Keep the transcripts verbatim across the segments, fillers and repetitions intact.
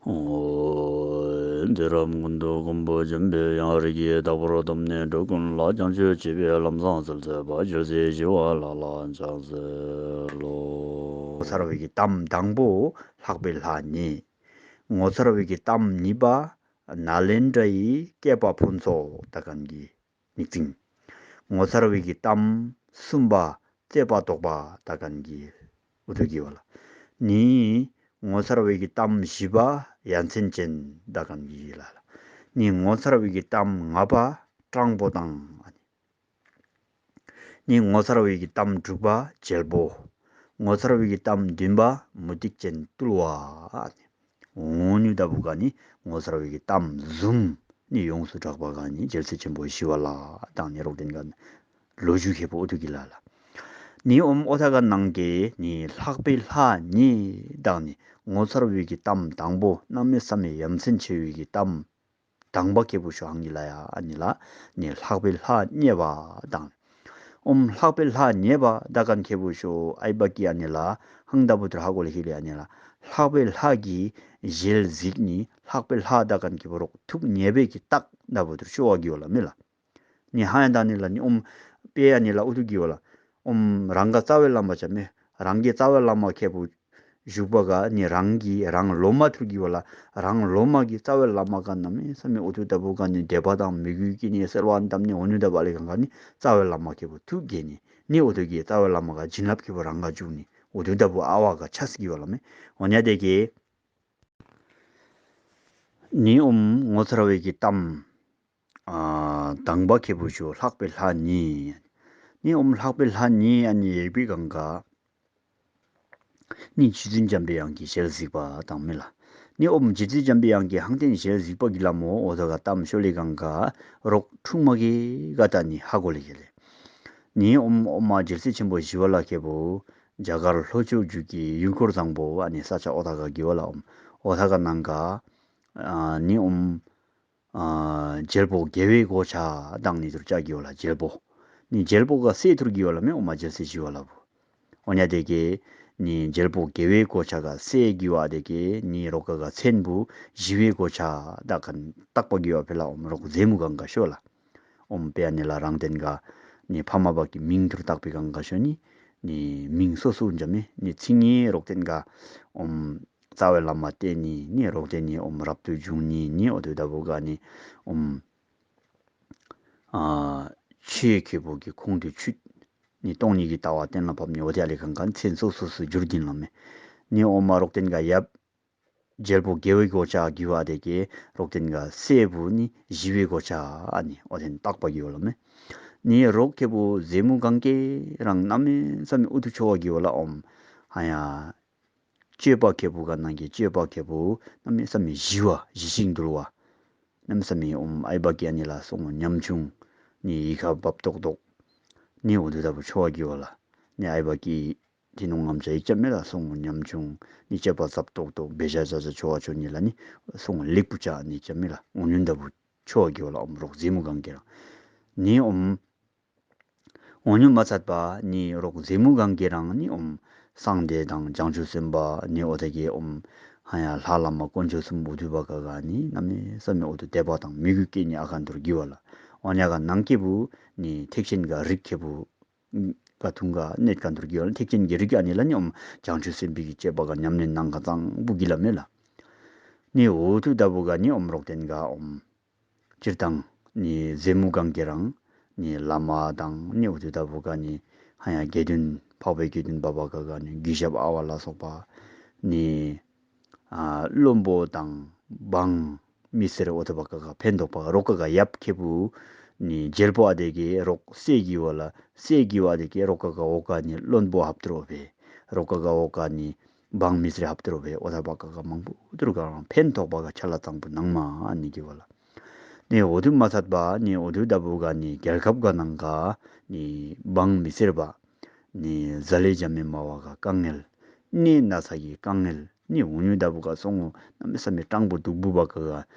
འོ། འདི་རུ་ཀུན་ཏུ་མགོན་པོ་འཇམ་པའི་དབྱངས། རིགས་ཀྱི་བདག་པོར་གདམས་ནས་འགྲོ་ཀུན་ལ། བྱང་ཆུབ་སྤྱད་པའི་ལམ་བཟང་སྩོལ་མཛད་པ། རྒྱལ་སྲས་ཞི་བ་ལྷ་ལ་ཕྱག་འཚལ་ལོ། ངོ་མཚར་བའི་གི་གཏམ་དང་པོ་ལྷག་པའི་ལྷ་ཉིད། ངོ་མཚར་བའི་གི་གཏམ་གཉིས་པ་ནཱ་ལེནྡྲ་ཡི་བསྐལ་པ་ཕུན་ཚོགས་དག་མཁན་གྱི་ཉིག་ཙིང་། ངོ་མཚར་བའི་གི་གཏམ་གསུམ་པ་རྩོད་པ་དོགས་པ་དག་མཁན་གྱི་འུ་ཐུ་གི་ཝ་ལ། ནི་ངོ་མཚར་བའི་གི་གཏམ་བཞི་པ་ཡ་མཚན་ཅན་དག་མཁན་གྱི་ལ་ལ། ནི་ངོ་མཚར་བའི་གི་གཏམ་ལྔ་པ་སྤྲང་པོ་དང་། ནི་ངོ་མཚར་བའི་གི་གཏམ་དྲུག་པ་རྒྱལ་པོ། ངོ་མཚར་བའི་གི་གཏམ་བདུན་པ་མུ་སྟེགས་ཅན་དུལ་བ། འོ་ནི་ད་བུ་ག་ནི་ངོ་མཚར་བའི་གི་གཏམ་བཟུམ་ནི་ཡོངས་སུ་གྲགས་པ་ག་ནི་རྒྱལ་སྲས་ཆེན་པོ་ཞི་བ་ལྷ་དང་ནི་རོག་དེན་ག་ལོ་རྒྱུས་ཁེ་པོ་འུ་ཐུ་གི་ལ་ལ། ནི་ཨོམ་ཨོ་ཐ་ག་ནང་གི་ནི་ལྷག་པའི་ལྷ་ཉིད་དང་ནི་ངོ་མཚར་བའི་གི་གཏམ་དང་པོ་གནམ་མེད་ས་མེད་ཡ་མཚན་ཆེ་བའི་གི་གཏམ་དང་པ་ཁེ་པོ་ཤོ་ཧང་གི་ལ་ཡ་ཨ་ནི་ལ་ནི་ལྷག་པའི་ལྷ་རྙེད་པ་དང་། ཨོམ་ལྷག་པའི་ལྷ་རྙེད་པ་དག་མཁན་ཁེ་པོ་ཤོ་ཨའི་བ་ཀི་ཨ་ནི་ལ་ཧང་ད་བུ་ཐུར་ཧ་གོ་ལེ་ཁེ་ལེ་ཨ་ནི་ལ་ལྷག་པའི་ལྷ་གི་ཞལ་གཟིགས་ནི་ལྷག་པའི་ལྷ་དག་མཁན་ཁེ་པོ་རོག་ཐུགས་མཉེས་པའི་གི་རྟགས་ད་བུ་ཐུར་ཤོ་བ་གི་ཝ་ལ་མེ་ལ། ནི་ཧ་ཡང་ད་ནི་ལ་ནི་ཨོམ་དཔེ་ཨ་ནི་ལ་འུ་ཐུ་གི་ཝ་ལ། ཨོམ་རང་ག་རྩ་བའི་བླ་མ་ཅ་མེ། རང་གི་རྩ་བའི་བླ་མ་ཁེ་པོ་བཞུགས་པ་ག་ནི་རང་གི་རང་ལོ་མ་ཐུར་གི་ཝ་ལ། རང་ལོ་མ་གི་རྩ་བའི་བླ་མ་ག་གནམ་མེད་ས་མེད་འུ་ཐུ་ད་བུ་ག་ནི་དད་པ་དང་མོས་གུས་ཀྱི་ནི་གསོལ་བ་བཏབ་ནི་འོ་ནུ་ད་བ་ལེ་གང་ག་ནི་རྩ་བའི་བླ་མ་ཁེ་པོ་ཐུགས་དགྱེས་ནི་ནི་འུ་ཐུ་གི་རྩ་བའི་བླ་མ་ག་བྱིན་རླབས་ཁེ་པོ་རང་ག་འཇུག་ནི་འུ་ཐུ་ད་བུ་ཨ་བ་ག་ཆས་གི་ཝ་ལ་མེ། འོ་ནི་དེ་གི་ནི་ཨོམ་ངོ་མཚར་བའི་གི་གཏམ་ཨ་དང་པ་ཁེ་པོ་ཤོ་ལྷག་པའི་ལྷ་ཉིད། ནི་ཨོམ་ལྷག་པའི་ལྷ་ཉིད་ཨ་ནི་ཡོད་པའི་གང་ག་ནི་རྗེ་བཙུན་འཇམ་པའི་དབྱངས་ཀྱི་ཞལ་གཟིགས་པ་དང་མེ་ལ། ནི་ཨོམ་རྗེ་བཙུན་འཇམ་པའི་དབྱངས་ཀྱི་ཧང་ཏེན་ཞལ་གཟིགས་པ་གི་ལ་མོ་ཨོ་ཐ་ག་གཏམ་ཤོ་ལེ་གང་ག་རོག་ཁྲུང་མ་གི་ག་ད་ནི་ཧ་གོ་ལེ་ཁེ་ལེ། ནི་ཨོམ་ཨོ་མ་རྒྱལ་སྲས་ཆེན་པོ་ཞི་བ་ལྷ་ཁེ་པོ་རྒྱ་གར་ལྷོ་ཕྱོགས་བརྒྱུད་ཀྱི་ཡུལ་འཁོར་བཟང་པོ་ཨ་ནི་ས་ཆ་ཨོ་ཐ་ག་གི་ཝ་ལ་ཨོམ་ཨོ་ཐ་ག་ནང་ག་ཨ་ནི་ཨོམ་ཨ་རྒྱལ་པོ་དགེ་བའི་གོ་ཆ་དང་ནི་ཐུར་ཅ་གི་ཝ་ལ་རྒྱལ་པོ། ནི་རྒྱལ་པོ་ག་སྲས་ཐུར་གི་ཝ་ལ་མེ་ཨོ་མ་རྒྱལ་སྲས་ཞི་བ་ལྷ་བུ། ཨོ་ཉ་དེ་གི་ནི་རྒྱལ་པོ་དགེ་བའི་གོ་ཆ་ག་སྲས་གི་ཝ་དེ་གི་ནི་རོག་ག་ག་མཚན་བུ་ཞི་བའི་གོ་ཆ་དག་མཁན་བཏགས་པ་གི་ཝ་ཕེ་ལ་ཨོམ་རོག་ཟེ་མུ་གང་ག་ཤོ་ལ། ཨོམ་དཔེ་ཨ་ནི་ལ་རང་དེན་ག་ནི་ཕ་མ་བ་གི་མིང་ཐུར་བཏགས་པའི་གང་ག་ཤོ་ནི་ནི་མིང་སོ་སོ་འཇམ་མེ་ནི་ཚིག་ངེ་རོག་དེན་ག་ཨོམ་རྩ་བའི་བླ་མ་བསྟེན་ནི་ནི་རོག་དེན་ནི་ཨོམ་རབ་ཏུ་བྱུང་ནི་ནི་ཨོ་ཐུ་ད་བུ་ག་ནི་ཨོམ་ཨ་ཆོས་ཁེ་པོ་གི་ཁོང་དུ་ཆུད་ནི་སྟོང་ཉིད་ཀྱི་ལྟ་བ་གཏན་ལ་ཕབ་ནི་ཨོ་ཐེ་ཨ་ལེ་གང་ག་མཚན་སོ་སོ་སོ་འགྱུར་དིན་ལ་མེ། ནི་ཨོ་མ་རོག་དེན་ག་ཡབ་རྒྱལ་པོ་དགེ་བའི་གོ་ཆ་གི་ཝ་དེ་གི་རོག་དེན་ག་སྲས་བུ་ནི་ཞི་བའི་གོ་ཆ་ཨ་ནི་ཨོ་དེན་བཏགས་པ་གི་ཝ་ལ་མེ། ནི་རོག་ཁེ་པོ་ཟེ་མུ་གང་གི་རང་གནམ་མེད་ས་མེད་འུ་ཐུ་ཆོ་བ་གི་ཝ་ལ་ཨོམ་ཧ་ཡ་སྤྱོད་པ་ཁེ་པོ་ག་ནང་གི་སྤྱོད་པ་ཁེ་པོ་གནམ་མེད་ས་མེད་ཞི་བ་ཞི་ཞིང་དུལ་བ། གནམ་མེད་ས་མེད་ཨོམ་ཨའི་བ་ཀི་ཨ་ནི་ལ་སོང་ངོ་ཉམ་ཆུང་ནི་ཡི་ཁ་བབ་ཏོག་ཏོག་ནི་འུ་ཐུ་ད་བུ་ཆོ་བ་གི་ཝ་ལ། ནི་ཨའི་བ་ཀི་ཐི་ནོང་ངམ་ཆ་ཡིག་ཅ་མེ་ལ་སོང་ངོ་ཉམ་ཆུང་ནི་སྤྱོད་པ་ཟབ་ཏོག་ཏོག་བེ་ཤ་ཅ་ཅ་ཆོ་བ་ཆོ་ནི་ལ་ནི་སོང་ངོ་ལེགས་པོ་ཅ་ནི་ཅ་མེ་ལ་འོ་ཉུན་ད་བུ་ཆོ་བ་གི་ཝ་ལ་ཨོམ་རོག་ཟེ་མུ་གང་གི་རང་ནི་ཨོམ་འོ་ཉུ་མ་ཚད་པ་ནི་རོག་ཟེ་མུ་གང་གི་རང་ནི་ཨོམ་གསང་བདེ་དང་བྱང་ཆུབ་སེམས་དཔའ་ནི་ཨོ་ཐེ་གི་ཨོམ་ཧ་ཡ་ལྷ་བླ་མ་དཀོན་མཆོག་གསུམ་འུ་ཐུ་བ་ག་ག་ནི་གནམ་མེད་ས་མེད་འུ་ཐུ་དད་པ་དང་མོས་གུས་སྐྱེ་ནི་ཨ་ག་ཐུར་གི་ཝ་ལ། ཨོ་ཉ་ག་ནང་ཁེ་པོ་ནི་ཐེག་ཆེན་ག་རིགས་ཁེ་པོ་ག་ཐུང་ག་གནས་ག་ཐུར་གི་ཝ་ལ། ཐེག་ཆེན་གི་རིགས་ཨ་ནི་ལ་ནི་ཨོམ་བྱང་ཆུབ་སེམས་དཔའི་གི་སྤྱོད་པ་ག་ཉམས་ལེན་ནང་ག་གཙང་བུ་གི་ལ་མེ་ལ། ནི་འུ་ཐུ་ད་བུ་ག་ནི་ཨོམ་རོག་དེན་ག་ཨོམ་སྤྱིར་བཏང་ནི་ཟེ་མུ་གང་གི་རང་ནི་བླ་མ་དང་ནི་འུ་ཐུ་ད་བུ་ག་ནི་ཧ་ཡ་དགེ་འདུན་འཕགས་པའི་དགེ་འདུན་པ་བ་ག་ག་ནི་གུས་ཞབས་ཨ་བ་ལ་སོགས་པ་ནི་ཨ་བློན་པོ་དང་འབངས་མི་སེར་འོ་ཐུ་བ་ག་ག་ཕན་ཐོགས་པ་རོག་ག་ག་ཡབ་ཁེ་པོ་ནི་རྒྱལ་པོ་ཨ་དེ་གི་རོག་སྲས་གི་ཝ་ལ་སྲས་གི་ཝ་དེ་གི་རོག་ག་ག་འོ་ག་ནི་བློན་པོ་ཧབ་ཏུ་རོ་བེ་རོག་ག་ག་འོ་ག་ནི་འབངས་མི་སེར་ཧབ་ཏུ་རོ་བེ་འོ་ཐུ་བ་ག་ག་མང་པོ་ཐུར་ག་རང་ཕན་ཐོགས་པ་ག་ཆ་ལ་གཙང་པོ་ནང་མ་ཨ་ནི་གི་ཝ་ལ། ནི་འོ་ཐུ་མ་ཚད་པ་ནི་འོ་ཐུ་ད་བུ་ག་ནི་རྒྱལ་ཁབ་ག་ནང་ག་ནི་འབངས་མི་སེར་བ་ནི་ཟ་ལེ་ཇ་མེ་མ་བ་ག་དཀའ་ངལ་ནི་ན་ཚ་གི་དཀའ་ངལ་ནི་འུ་ཉུ་ད་བུ་ག་སོང་ངོ་གནམ་མེད་ས་མེད་སྤྲང་པོ་སྡུག་པོ་བ་ག་ག་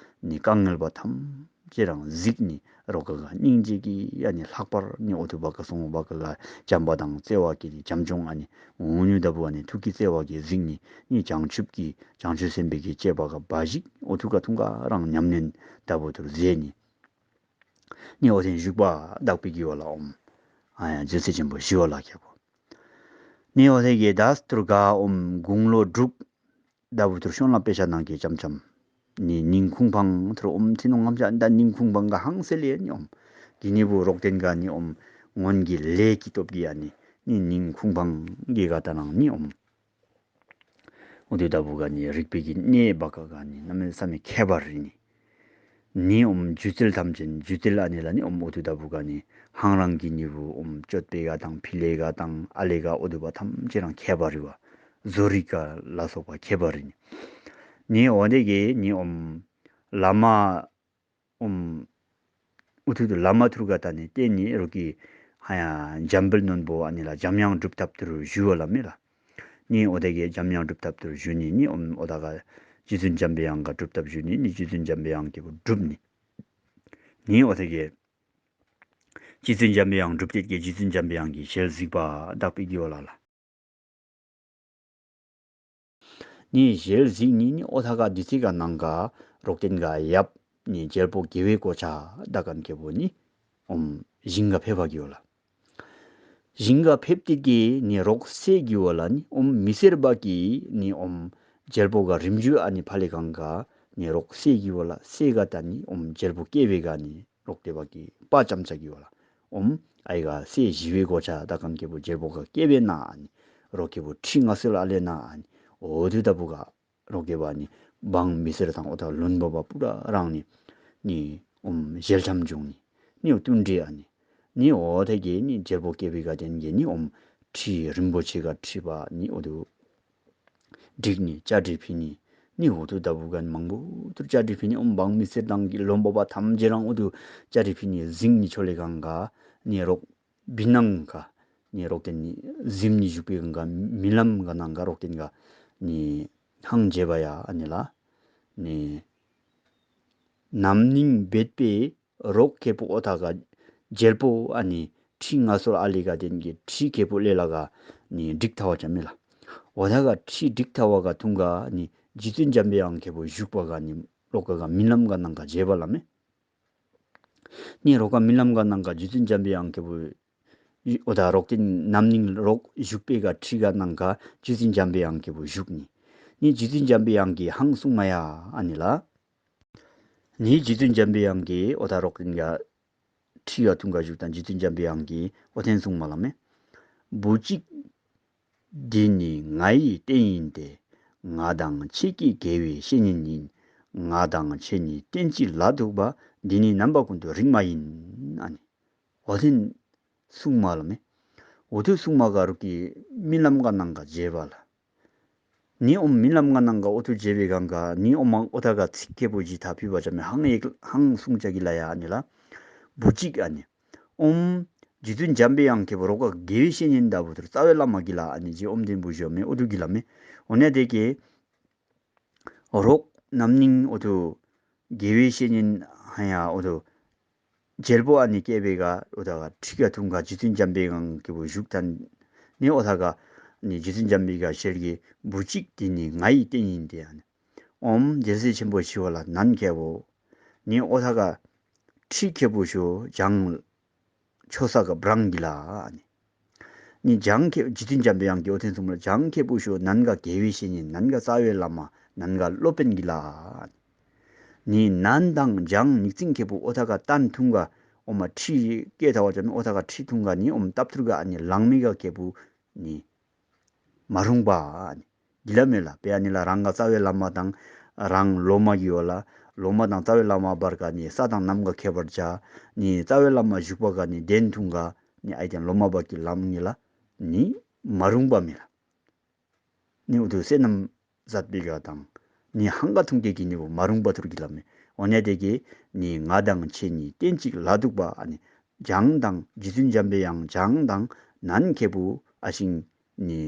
ནི་དཀའ་ངལ་བ་ཐམས་ ཅིག་ར་གཟིགས་ནི། རོགས་ཀ་ག་སྙིང་རྗེ་གིས་ཨ་ནི་ལྷག་པར་ནི་ཨོ་ཐུ་བ་ཀ་སོང་བ་ཀ་ག་བྱམས་པ་དང་བརྩེ་བ་གིས་ནི་བྱམས་སྐྱོང་ཨ་ནི་འོང་ནི་ད་བུ་ཨ་ནི་ཐུགས་ཀྱི་བརྩེ་བ་གིས་གཟིགས་ནི། ནི་བྱང་ཆུབ་ཀྱི་བྱང་ཆུབ་སེམས་དཔའི་གི་སྤྱད་པ་ག་འབའ་ཞིག་ཨོ་ཐུ་ག་ཐུང་ག་རང་ཉམས་ལེན་ད་བུ་ཐུར་མཛད་ནི། ནི་ཨོ་ཐེན་བཞུགས་པ་དག་པའི་གི་ཝ་ལ་ཨོམ་ཨ་ཡ་རྗེ་བཙུན་ཆེན་པོ་ཞི་བ་ལྷ་ཁྱེད་པོ། ནི་ཨོ་ཐེ་གི་དཱས་ཐུར་ག་ཨོམ་དགུང་ལོ་དྲུག་ད་བུ་ཐུར་ཤོང་ལ་དཔེ་ཆ་ནང་གི་ཙམ་ཙམ་ནི་ཉིན་ཁུང་ཕང་ཐུར་ཨོམ་ཐི་ནོང་ངམ་ཅ་ད་ཉིན་ཁུང་ཕང་ག་ཧང་སེ་ལེ་ནི་ཨོམ་གི་ནི་བུ་རོག་ཏེན་ག་ནི་ཨོམ་སྔོན་གྱི་ལས་ཀྱི་སྟོབས་ཀྱིས་ཨ་ནི་ནི་ཉིན་ཁུང་ཕང་གི་ག་ད་ནང་ནི་ཨོམ་ཨོ་ཐུ་ད་བུ་ག་ནི་རིག་པའི་གི་གནས་བ་ཀ་ག་ནི་གནམ་མེད་ས་མེད་ཁྱད་པར་རི་ནི། ནི་ཨོམ་སྒྱུ་རྩལ་ཐམས་ཅད་སྒྱུ་རྩལ་ཨ་ནི་ལ་ནི་ཨོམ་ཨོ་ཐུ་ད་བུ་ག་ནི་ཧང་རང་གི་ནི་བུ་ཨོམ་སྤྱོད་པའི་ག་དང་ཕི་ལེ་ག་དང་ཨ་ལེ་ག་ཨོ་ཐུ་བ་ཐམས་ཅད་རང་ཁྱད་པར་རི་བ། བཟོ་རིག་ག་ལ་སོགས་པ་ཁྱད་པར་རི་ནི། ནི་ཨོ་དེ་གི་ནི་ཨོམ་བླ་མ་ཨོམ་ཨུ་ཐུ་ཐུ་བླ་མ་ཐུར་ག་ད་ནི་ཏེ་ནི་རོག་གི་ཧ་ཡ་འཇམ་དཔལ་རྣོན་པོ་ཨ་ནི་ལ་འཇམ་དབྱངས་སྒྲུབ་ཐབས་ཐུར་ཞུ་བ་ལ་མེ་ལ། ནི་ཨོ་དེ་གི་འཇམ་དབྱངས་སྒྲུབ་ཐབས་ཐུར་ཞུ་ནི། ནི་ཨོམ་ཨོ་ད་ག་རྗེ་བཙུན་འཇམ་པའི་དབྱངས་ག་སྒྲུབ་ཐབས་ཞུ་ནི། ནི་རྗེ་བཙུན་འཇམ་པའི་དབྱངས་ཀྱི་བུ་སྒྲུབ་ནི། ནི་ཨོ་དེ་གི་རྗེ་བཙུན་འཇམ་པའི་དབྱངས་སྒྲུབ་ཐེད་ཀྱི་རྗེ་བཙུན་འཇམ་པའི་དབྱངས་ཀྱི་ཞལ་གཟིགས་པ་དག་པའི་གི་ཝ་ལ་ལ། ནི་ཞལ་གཟིགས་ནི་ནི་ཨོ་ཐ་ག་དུས་ཚིགས་ག་ནང་ག་རོག་ཏེན་ག་ཡབ་ནི་རྒྱལ་པོ་དགེ་བའི་གོ་ཆ་དག་ཁན་ཁེ་པོ་ནི་ཨོམ་ཞིང་ག་ཕེབས་པ་གི་ཝ་ལ། ཞིང་ག་ཕེབས་ཏེ་གི་ནི་རོག་སེ་གི་ཝ་ལ་ནི་ཨོམ་མི་སེར་བ་གི་ནི་ཨོམ་རྒྱལ་པོ་ག་རིམ་བྱུ་ཨ་ནི་ཕ་ལེ་གང་ག་ནི་རོག་སེ་གི་ཝ་ལ་སེ་ག་ད་ནི་ཨོམ་རྒྱལ་པོ་སྐྱེ་བེ་ག་ནི་རོག་ཏེ་བ་གི་པ་ཅམ་ཅ་གི་ཝ་ལ། ཨོམ་ཨའི་ག་སེ་ཞི་བའི་གོ་ཆ་དག་ཁན་ཁེ་པོ་རྒྱལ་པོ་ག་སྐྱེ་བེ་ན་ཨ་ནི་རོག་ཁེ་པོ་ཁྲི་མངའ་གསོལ་ཨ་ལེ་ན་ཨ་ནི་ཨོ་ཐུ་ད་བུ་ག་རོག་གེ་བ་ནི་འབངས་མི་སེར་དང་ཨོ་ཐ་ལུང་པ་བ་པུ་ར་རང་ནི་ནི་ཨོམ་ཞལ་འཆམ་འབྱུང་ནི་ནི་ཨོ་བསྟུན་དྲི་ཨ་ནི་ནི་ཨོ་ཐེ་གེ་ནི་རྒྱལ་པོ་སྐྱེ་བེ་ག་ཏེན་གེ་ནི་ཨོམ་ཁྲི་རིན་པོ་ཆེ་ག་ཁྲི་བ་ནི་ཨོ་ཐུ་བསྒྲིགས་ནི་བཅའ་སྒྲིག་ཕི་ནི་ནི་ཨོ་ཐུ་ད་བུ་ག་ནི་མང་པོ་ཐུར་བཅའ་སྒྲིག་ཕི་ནི་ཨོམ་འབངས་མི་སེར་དང་གི་ལུང་པ་བ་ཐམས་ཅད་རང་ཨོ་ཐུ་བཅའ་སྒྲིག་ཕི་ནི་གཟིངས་ནི་ཆོ་ལེ་གང་ག་ནི་རོག་བི་ནང་ག་ནི་རོག་ཏེན་ནི་གཟིམ་ནི་བཞུགས་པེ་གང་ག་མི་ལམ་ག་ནང་ག་རོག་ཏེན་ག་ནི་ཧང་ཇེ་བ་ཡ་ཨ་ནི་ལ་ནི་ནམ་ནིང་བེད་པེ་རོག་ཁེ་པོ་ཨོ་ཐ་ག་རྒྱལ་པོ་ཨ་ནི་ཁྲི་མངའ་གསོལ་ཨ་ལེ་ག་ཏེན་གི་ཁྲི་ཁེ་པོ་ལེ་ལ་ག་ནི་བསྒྲིགས་ཐ་བ་ཅ་མེ་ལ། ཨོ་ཐ་ག་ཁྲི་བསྒྲིགས་ཐ་བ་ག་ཐུང་ག་ནི་རྗེ་བཙུན་འཇམ་པའི་དབྱངས་ཁེ་པོ་བཞུགས་པ་ག་ནི་རོག་ག་ག་མི་ལམ་ག་ནང་ག་ཇེ་བ་ལ་མེ། ནི་རོག་ག་མི་ལམ་ག་ནང་ག་རྗེ་བཙུན་འཇམ་པའི་དབྱངས་ཁེ་པོ་ཨོ་ཐ་རོག་ཏེན་ནམ་ནིང་རོག་བཞུགས་པེ་ག་ཁྲི་ག་ནང་ག་རྗེ་བཙུན་འཇམ་པའི་དབྱངས་ཁེ་པོ་བཞུགས་ནི། ནི་རྗེ་བཙུན་འཇམ་པའི་དབྱངས་ཀྱི་ཧང་གསུང་མ་ཡ་ཨ་ནི་ལ། ནི་རྗེ་བཙུན་འཇམ་པའི་དབྱངས་ཀྱི་ཨོ་ཐ་རོག་ཏེན་ག་ཁྲི་ག་ཐུང་ག་བཞུགས་དང་རྗེ་བཙུན་འཇམ་པའི་དབྱངས་ཀྱི་ཨོ་ཐེན་གསུང་མ་ལ་མེ། བུ་གཅིག་འདི་ནི་ང་ཡི་རྟེན་ཡིན་ཏེ། ང་དང་ཁྱེད་ཀྱི་དགེ་བའི་བཤེས་གཉེན་ཡིན། ང་དང་ཁྱེད་གཉིས་རྟེན་གཅིག་ལ་ཐུག་པ། འདི་ནི་རྣམ་པ་ཀུན་ཏུ་རིག་མ་ཡིན། ཨ་ནི་ཨོ་ཐེན་གསུང་མ་ལ་མེ། ཨོ་ཐུ་གསུང་མ་ག་རོག་གི་མི་ལམ་ག་ནང་ག་ཇེ་བ་ལ། ནི་ཨོམ་མི་ལམ་ག་ནང་ག་ཨོ་ཐུ་ཇེ་བེ་གང་ག་ནི་ཨོམ་ཨོ་ཐ་ག་ཚིག་ཁེ་པོ་ཇི་ཐ་ཕི་བ་ཅ་མེ་ཧང་ཡེག་ཧང་གསུང་ཅ་གི་ལ་ཡ་ཨ་ནི་ལ། བུ་གཅིག་ཨ་ནི། ཨོམ་རྗེ་བཙུན་འཇམ་པའི་དབྱངས་ཁེ་པོ་རོག་ག་དགེ་བའི་བཤེས་གཉེན་ད་བུ་ཐུར་རྩ་བའི་བླ་མ་གི་ལ་ཨ་ནི་ཇི་ཨོམ་དེན་བུ་ཞོ་མེ་ཨོ་ཐུ་གི་ལ་མེ། ཨོ་ནེ་དེ་གེ་རོག་ནམ་ནིང་ཨོ་ཐུ་དགེ་བའི་བཤེས་གཉེན་ཧ་ཡ་ཨོ་ཐུ་རྒྱལ་པོ་ཨ་ནི་སྐྱེ་བེ་ག་ཨོ་ཐ་ག་ཁྲི་ག་ཐུང་ག་རྗེ་བཙུན་འཇམ་པའི་དབྱངས་ཁེ་པོ་བཞུགས་ཐན་ནི་ཨོ་ཐ་ག་ནི་རྗེ་བཙུན་འཇམ་པའི་ག་ཞལ་གྱི་བུ་གཅིག་འདི་ནི་ང་ཡི་རྟེན་ཡིན་ཏེ་ཨ་ནི། ཨོམ་རྒྱལ་སྲས་ཆེན་པོ་ཞི་བ་ལྷ་ནན་ཁེ་པོ་ནི་ཨོ་ཐ་ག་ཁྲི་ཁེ་པོ་ཤོ་བྱང་ཆོས་ས་ག་བྲང་གི་ལ་ཨ་ནི། ནི་བྱང་ཁེ་རྗེ་བཙུན་འཇམ་པའི་དབྱངས་ཀྱི་ཨོ་ཐེན་གསུང་མ་ལ་བྱང་ཁེ་པོ་ཤོ་ནན་ག་དགེ་བའི་བཤེས་གཉེན་ནན་ག་རྩ་བའི་བླ་མ་ནན་ག་སློབ་དཔོན་གི་ལ་ཨ་ནི། ནི་ནན་དང་བྱང་ཉིག་ཙིང་ཁེ་པོ་ཨོ་ཐ་ག་ཏན་ཐུང་ག་ཨོ་མ་ཁྲི་སྐྱེ་ཐ་བ་ཅ་མེ་ཨོ་ཐ་ག་ཁྲི་ཐུང་ག་ནི་ཨོམ་ཏབ་ཐུར་ག་ཨ་ནི་ལང་མི་ག་ཁེ་པོ་ནི་མ་རུང་བ་ཨ་ནི། གི་ལ་མེ་ལ་པེ་ཨ་ནི་ལ་རང་ག་རྩ་བའི་བླ་མ་དང་རང་སློབ་མ་གི་ཝ་ལ་སློབ་མ་དང་རྩ་བའི་བླ་མ་བར་ག་ནི་ས་དང་གནམ་ག་ཁྱད་པར་ཅ་ནི་རྩ་བའི་བླ་མ་བཞུགས་པ་ག་ནི་དེན་ཐུང་ག་ནི་ཨའི་དེན་སློབ་མ་བ་གི་ལམ་ངི་ལ་ནི་མ་རུང་བ་མེ་ལ། ནི་ཨུ་ཐུ་བསོད་ནམས་ཟད་པེ་ག་དང་ནི་ཧང་ག་ཐུང་ཏེ་གི་ནི་བུ་མ་རུང་བ་ཐུར་གི་ལ་མེ། ཨོ་ནེ་དེ་གི་ནི་ང་དང་ཁྱེད་གཉིས་རྟེན་གཅིག་ལ་ཐུག་པ་ཨ་ནི་བྱང་དང་རྗེ་བཙུན་འཇམ་པའི་དབྱངས་བྱང་དང་ནན་ཁེ་པོ་ཨ་ཤིང་ནི་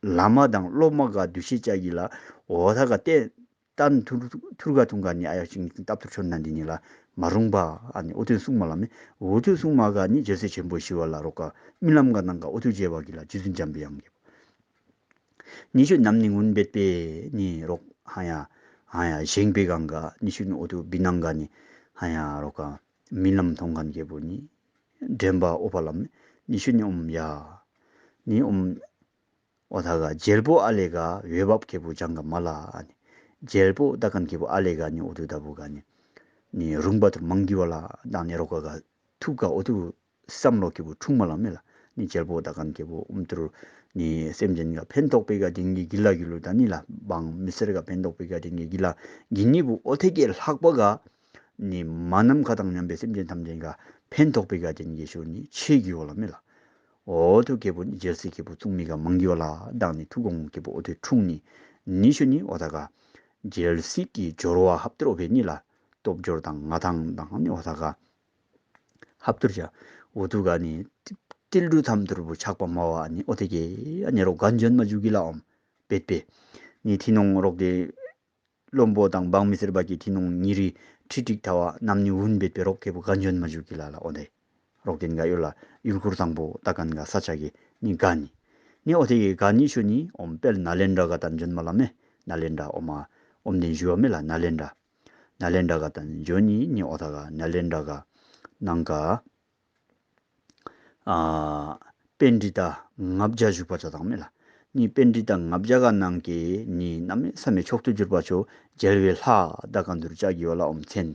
བླ་མ་དང་སློབ་མ་ག་འདུ་ཤེས་ཅ་གི་ལ་ཨོ་ཐ་ག་ཏེ་ ཏན་ཐུར་ཐུར་ག་ཐུང་ག་ནི་ཨ་ཡ་ཅིག་ནི་ཏབ་ཐུར་ཆོ་ནི་འདི་ནི་ལ་མ་རུང་བ་ཨ་ནི་འོ་ཐུ་གསུངམ་ལ་མེ། འོ་ཐུ་གསུངམ་ག་ནི་རྒྱལ་སྲས་ཆེན་པོ་ཞི་བ་ལྷ་རོག་ག་རྨི་ལམ་ག་ནང་ག་འོ་ཐུ་མཇལ་བ་གི་ལ་རྗེ་བཙུན་འཇམ་པའི་དབྱངས་ཀྱི་ནི་ཤུ་ནམ་ནི་ངུན་བེད་པེ་ནི་རོག་ཧ་ཡ་ཧ་ཡ་བཞེངས་པེ་གང་ག་ནི་ཤུ་ནི་འོ་ཐུ་བི་ནང་ག་ནི་ཧ་ཡ་རོག་ག་རྨི་ལམ་མཐོང་མཁན་ཁེ་པོ་ནི་དྲན་པ་འོ་ཕ་ལམ་ནི་ཤུ་ནི་ཨོམ་ཡ་ནི་ཨོམ་འོ་ཐ་ག་རྒྱལ་པོ་ཨ་ལེ་ག་འོས་འབབ་ཁེ་པོ་ཅང་ག་མ་ལ་ཨ་ནི། རྒྱལ་པོ་ད་མཁན་ཁེ་པོ་ཨ་ལེ་ག་ནི་འོ་ཐུ་ད་བུ་ག་ནི་ནི་རུང་བ་ཐུར་མང་གི་བ་ལ་དང་ནི་རོག་ག་ག་ཐུག་ག་འོ་ཐུ་བསམ་བློ་ཁེ་པོ་འཁྲུངས་མ་ལ་མེ་ལ། ནི་རྒྱལ་པོ་ད་མཁན་ཁེ་པོ་ཨུམ་ཐུར་ནི་སེམས་ཅན་ག་ཕན་ཐོགས་པེ་ག་དེན་གི་གི་ལ་གི་ལུ་ད་ནི་ལ་འབངས་མི་སེར་ག་ཕན་ཐོགས་པེ་ག་དེན་གི་གི་ལ་གི་ནི་བུ་འོ་ཐེ་གེ་ལྷག་པ་ག་ནི་མ་ནམ་མཁའ་དང་མཉམ་པའི་སེམས་ཅན་ཐམས་ཅད་ག་ཕན་ཐོགས་པེ་ག་དེན་གི་ཤུ་ནི་ཆེ་གི་བ་ལ་མེ་ལ། འོ་ཐུ་ཁེ་པོ་ནི་རྒྱལ་སྲིད་ཁེ་པོ་བཙུགས་མི་ག་མང་གི་བ་ལ་དང་ནི་ཐུགས་དགོངས་ཁེ་པོ་འོ་ཐུ་འཁྲུངས་ནི་ནི་ཤུ་ནི་འོ་ཐ་ག་རྒྱལ་སྲིད་ཀྱི་འབྱོར་བ་ཧབ་ཏེ་རོ་བེ་ནི་ལ་སྟོབས་འབྱོར་དང་མངའ་ཐང་དང་ནི་འོ་ཐ་ག་ཧབ་ཏུར་ཅ། འོ་ཐུ་ག་ནི་ཏིལ་འབྲུ་ཐམ་ཐུར་བུ་ཆགས་པ་མ་བ་ནི་འོ་ཐེ་གེ་ཨ་ནི་རོག་གན་འབྱོན་མ་འཇུག་གི་ལ་ཨོམ་བེད་པེ། ནི་ཐི་ནོང་རོག་དེ་བློན་པོ་དང་འབངས་མི་སེར་བ་གི་ཐི་ནོང་ཉི་རི་ཁྲི་ཏིག་ཐ་བ་ནམ་ནི་འུན་བེད་པེ་རོག་ཁེ་པོ་གན་འབྱོན་མ་འཇུག་གི་ལ་ལ་འོ་དེ། རོག་དེན་ག་ཡོ་ལ་ཡུལ་ཁུར་ཐང་པོ་ད་མཁན་ག་ས་ཆ་གི་ནི་ག་ནི། ནི་འོ་ཐེ་གེ་ག་ནི་ཤུ་ནི་ཨོམ་དཔལ་ནཱ་ལེནྡྲ་ག་ཏན་འབྱོན་མ་ལ་མེ། ནཱ་ལེནྡྲ་ཨོ་མ་ཨོམ་དེན་ཞུ་བ་མེ་ལ་ནཱ་ལེནྡྲ། ནཱ་ལེནྡྲ་ག་ཏན་འབྱོན་ནི་ནི་འོ་ཐ་ག་ནཱ་ལེནྡྲ་ག་ནང་ག་ཨ་པཎྜི་ཏ་ལྔ་བརྒྱ་བཞུགས་པ་ཆ་དང་མེ་ལ། ནི་པཎྜི་ཏ་ལྔ་བརྒྱ་ག་ནང་གི་ནི་གནམ་མེད་ས་མེད་མཆོག་ཏུ་གྱུར་པ་ཆོ་རྒྱལ་བའི་ལྷ་ད་མཁན་ཐུར་ཅ་གི་བ་ལ་ཨོམ་མཚན།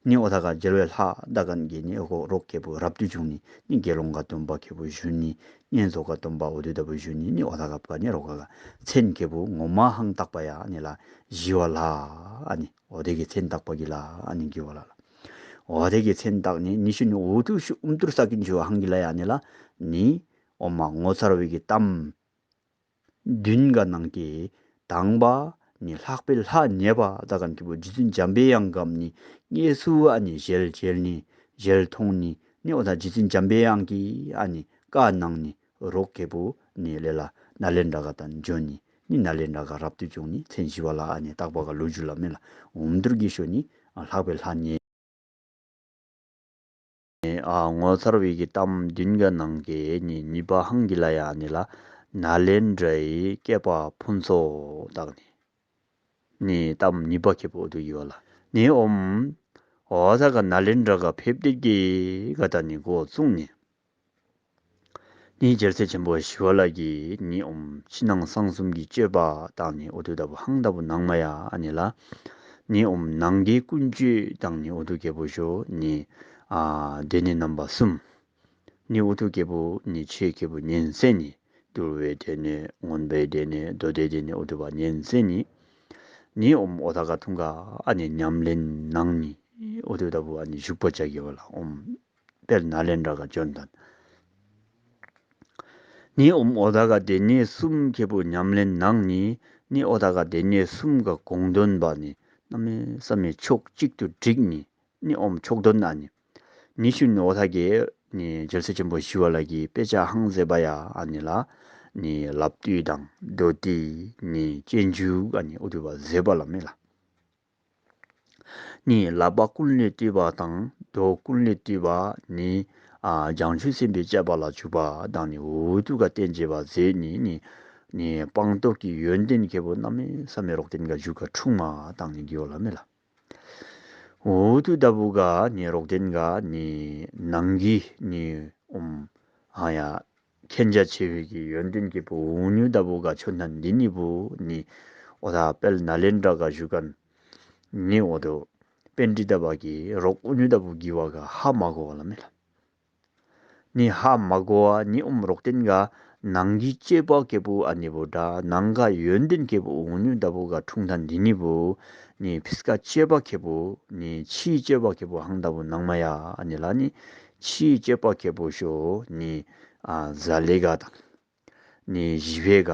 ནི་འོ་ཐ་ག་རྒྱལ་བའི་ལྷ་ད་མཁན་གི་ནི་འོ་ཁོ་རོག་ཁེ་པོ་རབ་ཏུ་བྱུང་ནི་ནི་དགེ་སློང་ག་སྟོན་པ་ཁེ་པོ་ཞུ་ནི་བསྙེན་རྫོགས་ག་སྟོན་པ་འོ་ཐུ་ད་བུ་ཞུ་ནི་ནི་འོ་ཐ་ག་པ་ནི་རོག་ག་ག་མཚན་ཁེ་པོ་ངོ་མ་ཧང་བཏགས་པ་ཡ་ནི་ལ་ཞི་བ་ལྷ་ཨ་ནི་འོ་དེ་གི་མཚན་བཏགས་པ་གི་ལ་ཨ་ནི་གི་བ་ལ་ལ། འོ་དེ་གི་མཚན་བཏགས་ནི་ནི་ཤུ་ནི་འོ་ཐུ་ཤུ་ཨུམ་ཐུར་ས་ཀིན་ཤུ་ཧང་གི་ལ་ཡ་ནི་ལ་ནི་ཨོ་མ་ངོ་མཚར་བའི་གི་གཏམ་བདུན་ག་ནང་གི་དང་པ་ནི་ལྷག་པའི་ལྷ་ཉེ་བ་ད་མཁན་ཁེ་པོ་རྗེ་བཙུན་འཇམ་པའི་དབྱངས་གམ་ནི་དངོས་སུ་ཨ་ནི་ཞལ་མཇལ་ནི་ཞལ་མཐོང་ནི་ནི་འོ་ཐ་རྗེ་བཙུན་འཇམ་པའི་དབྱངས་ཀྱི་ཨ་ནི་བཀའ་གནང་ནི་རོག་ཁེ་པོ་ནི་ལེ་ལ་ནཱ་ལེནྡྲ་ག་ཏན་འབྱོན་ནི་ནི་ནཱ་ལེནྡྲ་ག་རབ་ཏུ་བྱུང་ནི་མཚན་ཞི་བ་ལྷ་ཨ་ནི་བཏགས་པ་ག་ལོ་རྒྱུས་ལ་མེ་ལ་ཨུམ་ཐུར་གི་ཤུ་ནི་ལྷག་པའི་ལྷ་ཉེ། ཨ་ངོ་མཚར་བའི་གི་གཏམ་བདུན་ག་ནང་གི་ནི་གཉིས་པ་ཧང་གི་ལ་ཡ་ནི་ལ་ནཱ་ལེནྡྲའི་སྐྱེས་པ་ཕུན་ཚོགས་དང་ནི་ནི་གཏམ་གཉིས་པ་ཁེ་པོ་འོ་ཐུ་གི་བ་ལ་ནི་ཨོམ་འོ་ཐ་ག་ནཱ་ལེནྡྲ་ག་ཕེབས་ཏེ་གི་ག་ད་ནི་འགོ་བཙུགས་ནི་ནི་རྒྱལ་སྲས་ཆེན་པོ་ཞི་བ་ལྷ་གི་ནི་ཨོམ་ཕྱི་ནང་གསང་གསུམ་གྱི་སྤྱོད་པ་དང་ནི་འོ་ཐུ་ད་བུ་ཧང་ད་བུ་ནང་མ་ཡ་ཨ་ནི་ལ་ནི་ཨོམ་ནང་གི་ཀུན་སྤྱོད་དང་ནི་འོ་ཐུ་ཁེ་པོ་ཤོ་ནི་ཨ་དེ་ནི་རྣམ་པ་གསུམ། ནི་འོ་ཐུ་ཁེ་པོ་ནི་ཆེ་ཁེ་པོ་ཉན་སེ་ནི་དུར་བའི་དེ་ནི་མངོན་པའི་དེ་ནི་མདོ་སྡེ་དེ་ནི་འོ་ཐུ་བ་ཉན་སེ་ནི་ནི་ཨོམ་འོ་ཐ་ག་ཐུང་ག་ཨ་ནི་ཉམས་ལེན་ནང་ནི་འོ་ཐུ་ད་བུ་ཨ་ནི་བཞུགས་པ་ཅ་གི་བ་ལ་ཨོམ་དཔལ་ནཱ་ལེནྡྲ་ག་འབྱོན་ཏན་ནི་ཨོམ་འོ་ཐ་ག་དེ་ནི་གསུམ་ཁེ་པོ་ཉམས་ལེན་ནང་ནི་ནི་འོ་ཐ་ག་དེ་ནི་གསུམ་ག་གོང་དོན་བ་ནི་གནམ་མེད་ས་མེད་ཕྱོགས་གཅིག་ཏུ་བསྒྲིགས་ནི་ནི་ཨོམ་ཕྱོགས་དོན་ཨ་ནི་ནི་ཤུ་ནི་འོ་ཐ་གེ་ནི་རྒྱལ་སྲས་ཆེན་པོ་ཞི་བ་ལྷ་གི་དཔེ་ཆ་ཧང་ཟེ་བ་ཡ་ཨ་ནི་ལ་ནི་ལབ་བཏུས་དང་མདོ་སྡེ་ནི་སྤྱོད་འཇུག་ཨ་ནི་འོ་ཐུ་བ་ཟེ་བ་ལ་མེ་ལ། ནི་ལག་པ་ཀུན་ལས་བཏུས་པ་དང་མདོ་ཀུན་ལས་བཏུས་པ་ནི་ཨ་བྱང་ཆུབ་སེམས་དཔའི་སྤྱད་པ་ལ་འཇུག་པ་དང་ནི་འོ་ཐུ་ག་བསྟན་བྱེད་པ་ཟེ་ནི་ནི་ནི་སྤངས་རྟོགས་ཀྱི་ཡོན་ཏན་ཁེ་པོ་གནམ་མེད་ས་མེད་རོག་དེན་ག་མཇུག་ག་འཁྲུངས་མ་དང་ནི་གི་བ་ལ་མེ་ལ། འོ་ཐུ་ད་བུ་ག་ནི་རོག་དེན་ག་ནི་ནང་གི་ནི་ཨོམ་ཨ་ཡ་མཁྱེན་རྒྱ་ཆེ་བའི་གི་ཡོན་ཏན་ཁེ་པོ་འུ་ནུ་ད་བུ་ག་ཆོ་ནན་འདི་ནི་བུ་ནི་འོ་ཐ་དཔལ་ནཱ་ལེནྡྲ་ག་བཞུགས་མཁན་ནི་འོ་ཐུ་པཎྜི་ཏ་བ་གི་རོག་འུ་ནུ་ད་བུ་གི་བ་ག་ཧ་མ་གོ་བ་ལ་མེ་ལ། ནི་ཧ་མ་གོ་བ་ནི་ཨོམ་རོག་དེན་ག་ནང་གི་སྤྱོད་པ་ཁེ་པོ་ཨ་ནི་བུ་ད་ནང་ག་ཡོན་ཏན་ཁེ་པོ་འུ་ནུ་ད་བུ་ག་འཁྲུངས་ཐན་འདི་ནི་བུ་ནི་ཕིས་ཀ་སྤྱོད་པ་ཁེ་པོ་ནི་ཕྱིའི་སྤྱོད་པ་ཁེ་པོ་ཧང་ད་བུ་ནང་མ་ཡ་ཨ་ནི་ལ་ནི་ཕྱིའི་སྤྱོད་པ་ཁེ་པོ་ཤོ་ནི་ཨ་ཟ་ལེ་ག་དང་ནི་ཞི་བའི་ག་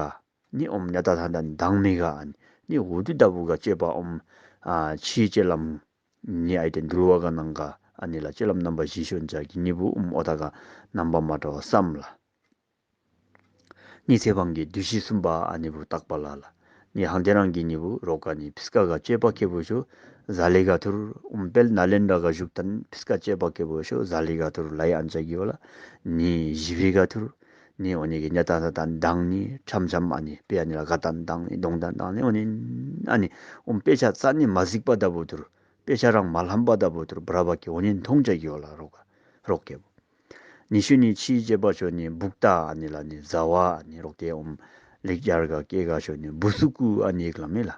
ནི་ཨོམ་ཉ་ཏ་ཐ་ད་དང་མི་ག་ཨ་ནི་ནི་འུ་ཐུ་ད་བུ་ག་སྤྱོད་པ་ཨོམ་ཨ་ཕྱིའི་སྤྱོད་ལམ་ནི་ཨའི་ཏེན་དུལ་བ་ག་ནང་ག་ཨ་ནི་ལ་སྤྱོད་ལམ་རྣམ་པ་བཞི་ཤོ་ན་ཅ་གི་ནི་བུ་ཨོམ་འོ་ཐ་ག་རྣམ་པ་མ་འདྲ་བ་བསམ་ལ། ནི་ཚེ་དབང་གི་བདུད་བཞི་གསུམ་པ་ཨ་ནི་བུ་བཏགས་པ་ལ་ལ། ནི་ཧང་ཏེ་རང་གི་ནི་བུ་རོག་ཀ་ནི་ཕིས་ཀ་ག་ཅེ་པ་ཁེ་བུ་ཤོ་ཟ་ལེ་ག་ཐུར་ཨུམ་དཔལ་ནཱ་ལེནྡྲ་ག་བཞུགས་ཐན་ཕིས་ཀ་ཅེ་པ་ཁེ་བུ་ཤོ་ཟ་ལེ་ག་ཐུར་ལའི་ཨན་ཅ་གི་ཝ་ལ། ནི་ཞི་བའི་ག་ཐུར་ནི་འོ་ནི་གི་ཉ་ཏན་ཏན་དང་ནི་ཆམ་ཆམ་ཨ་ནི་དཔེ་ཨ་ནི་ལ་ག་ཏན་དང་ནི་གདོང་ཏན་དང་ནི་འོ་ནི་ཨ་ནི་ཨུམ་དཔེ་ཆ་རྩ་ནི་མ་གཟིགས་པ་ད་བུ་ཐུར་དཔེ་ཆ་རང་མ་ལྷམ་པ་ད་བུ་ཐུར་བྲ་བ་ཀི་འོ་ནི་མཐོང་ཅ་གི་ཝ་ལ་རོག་ཀ་རོག་ཁེ་བུ། ནི་ཤུ་ནི་ཕྱི་ཅེ་པ་ཤོ་ནི་བུག་ཏ་ཨ་ནི་ལ་ནི་ཟ་བ་ཨ་ནི་རོག་ཏེ་ཨུམ་ལེགས་སྦྱར་ག་སྐད་ག་ཤོ་ནི་བུ་སུ་ཀུ་ཨ་ནི་ཡིག་ལ་མེ་ལ།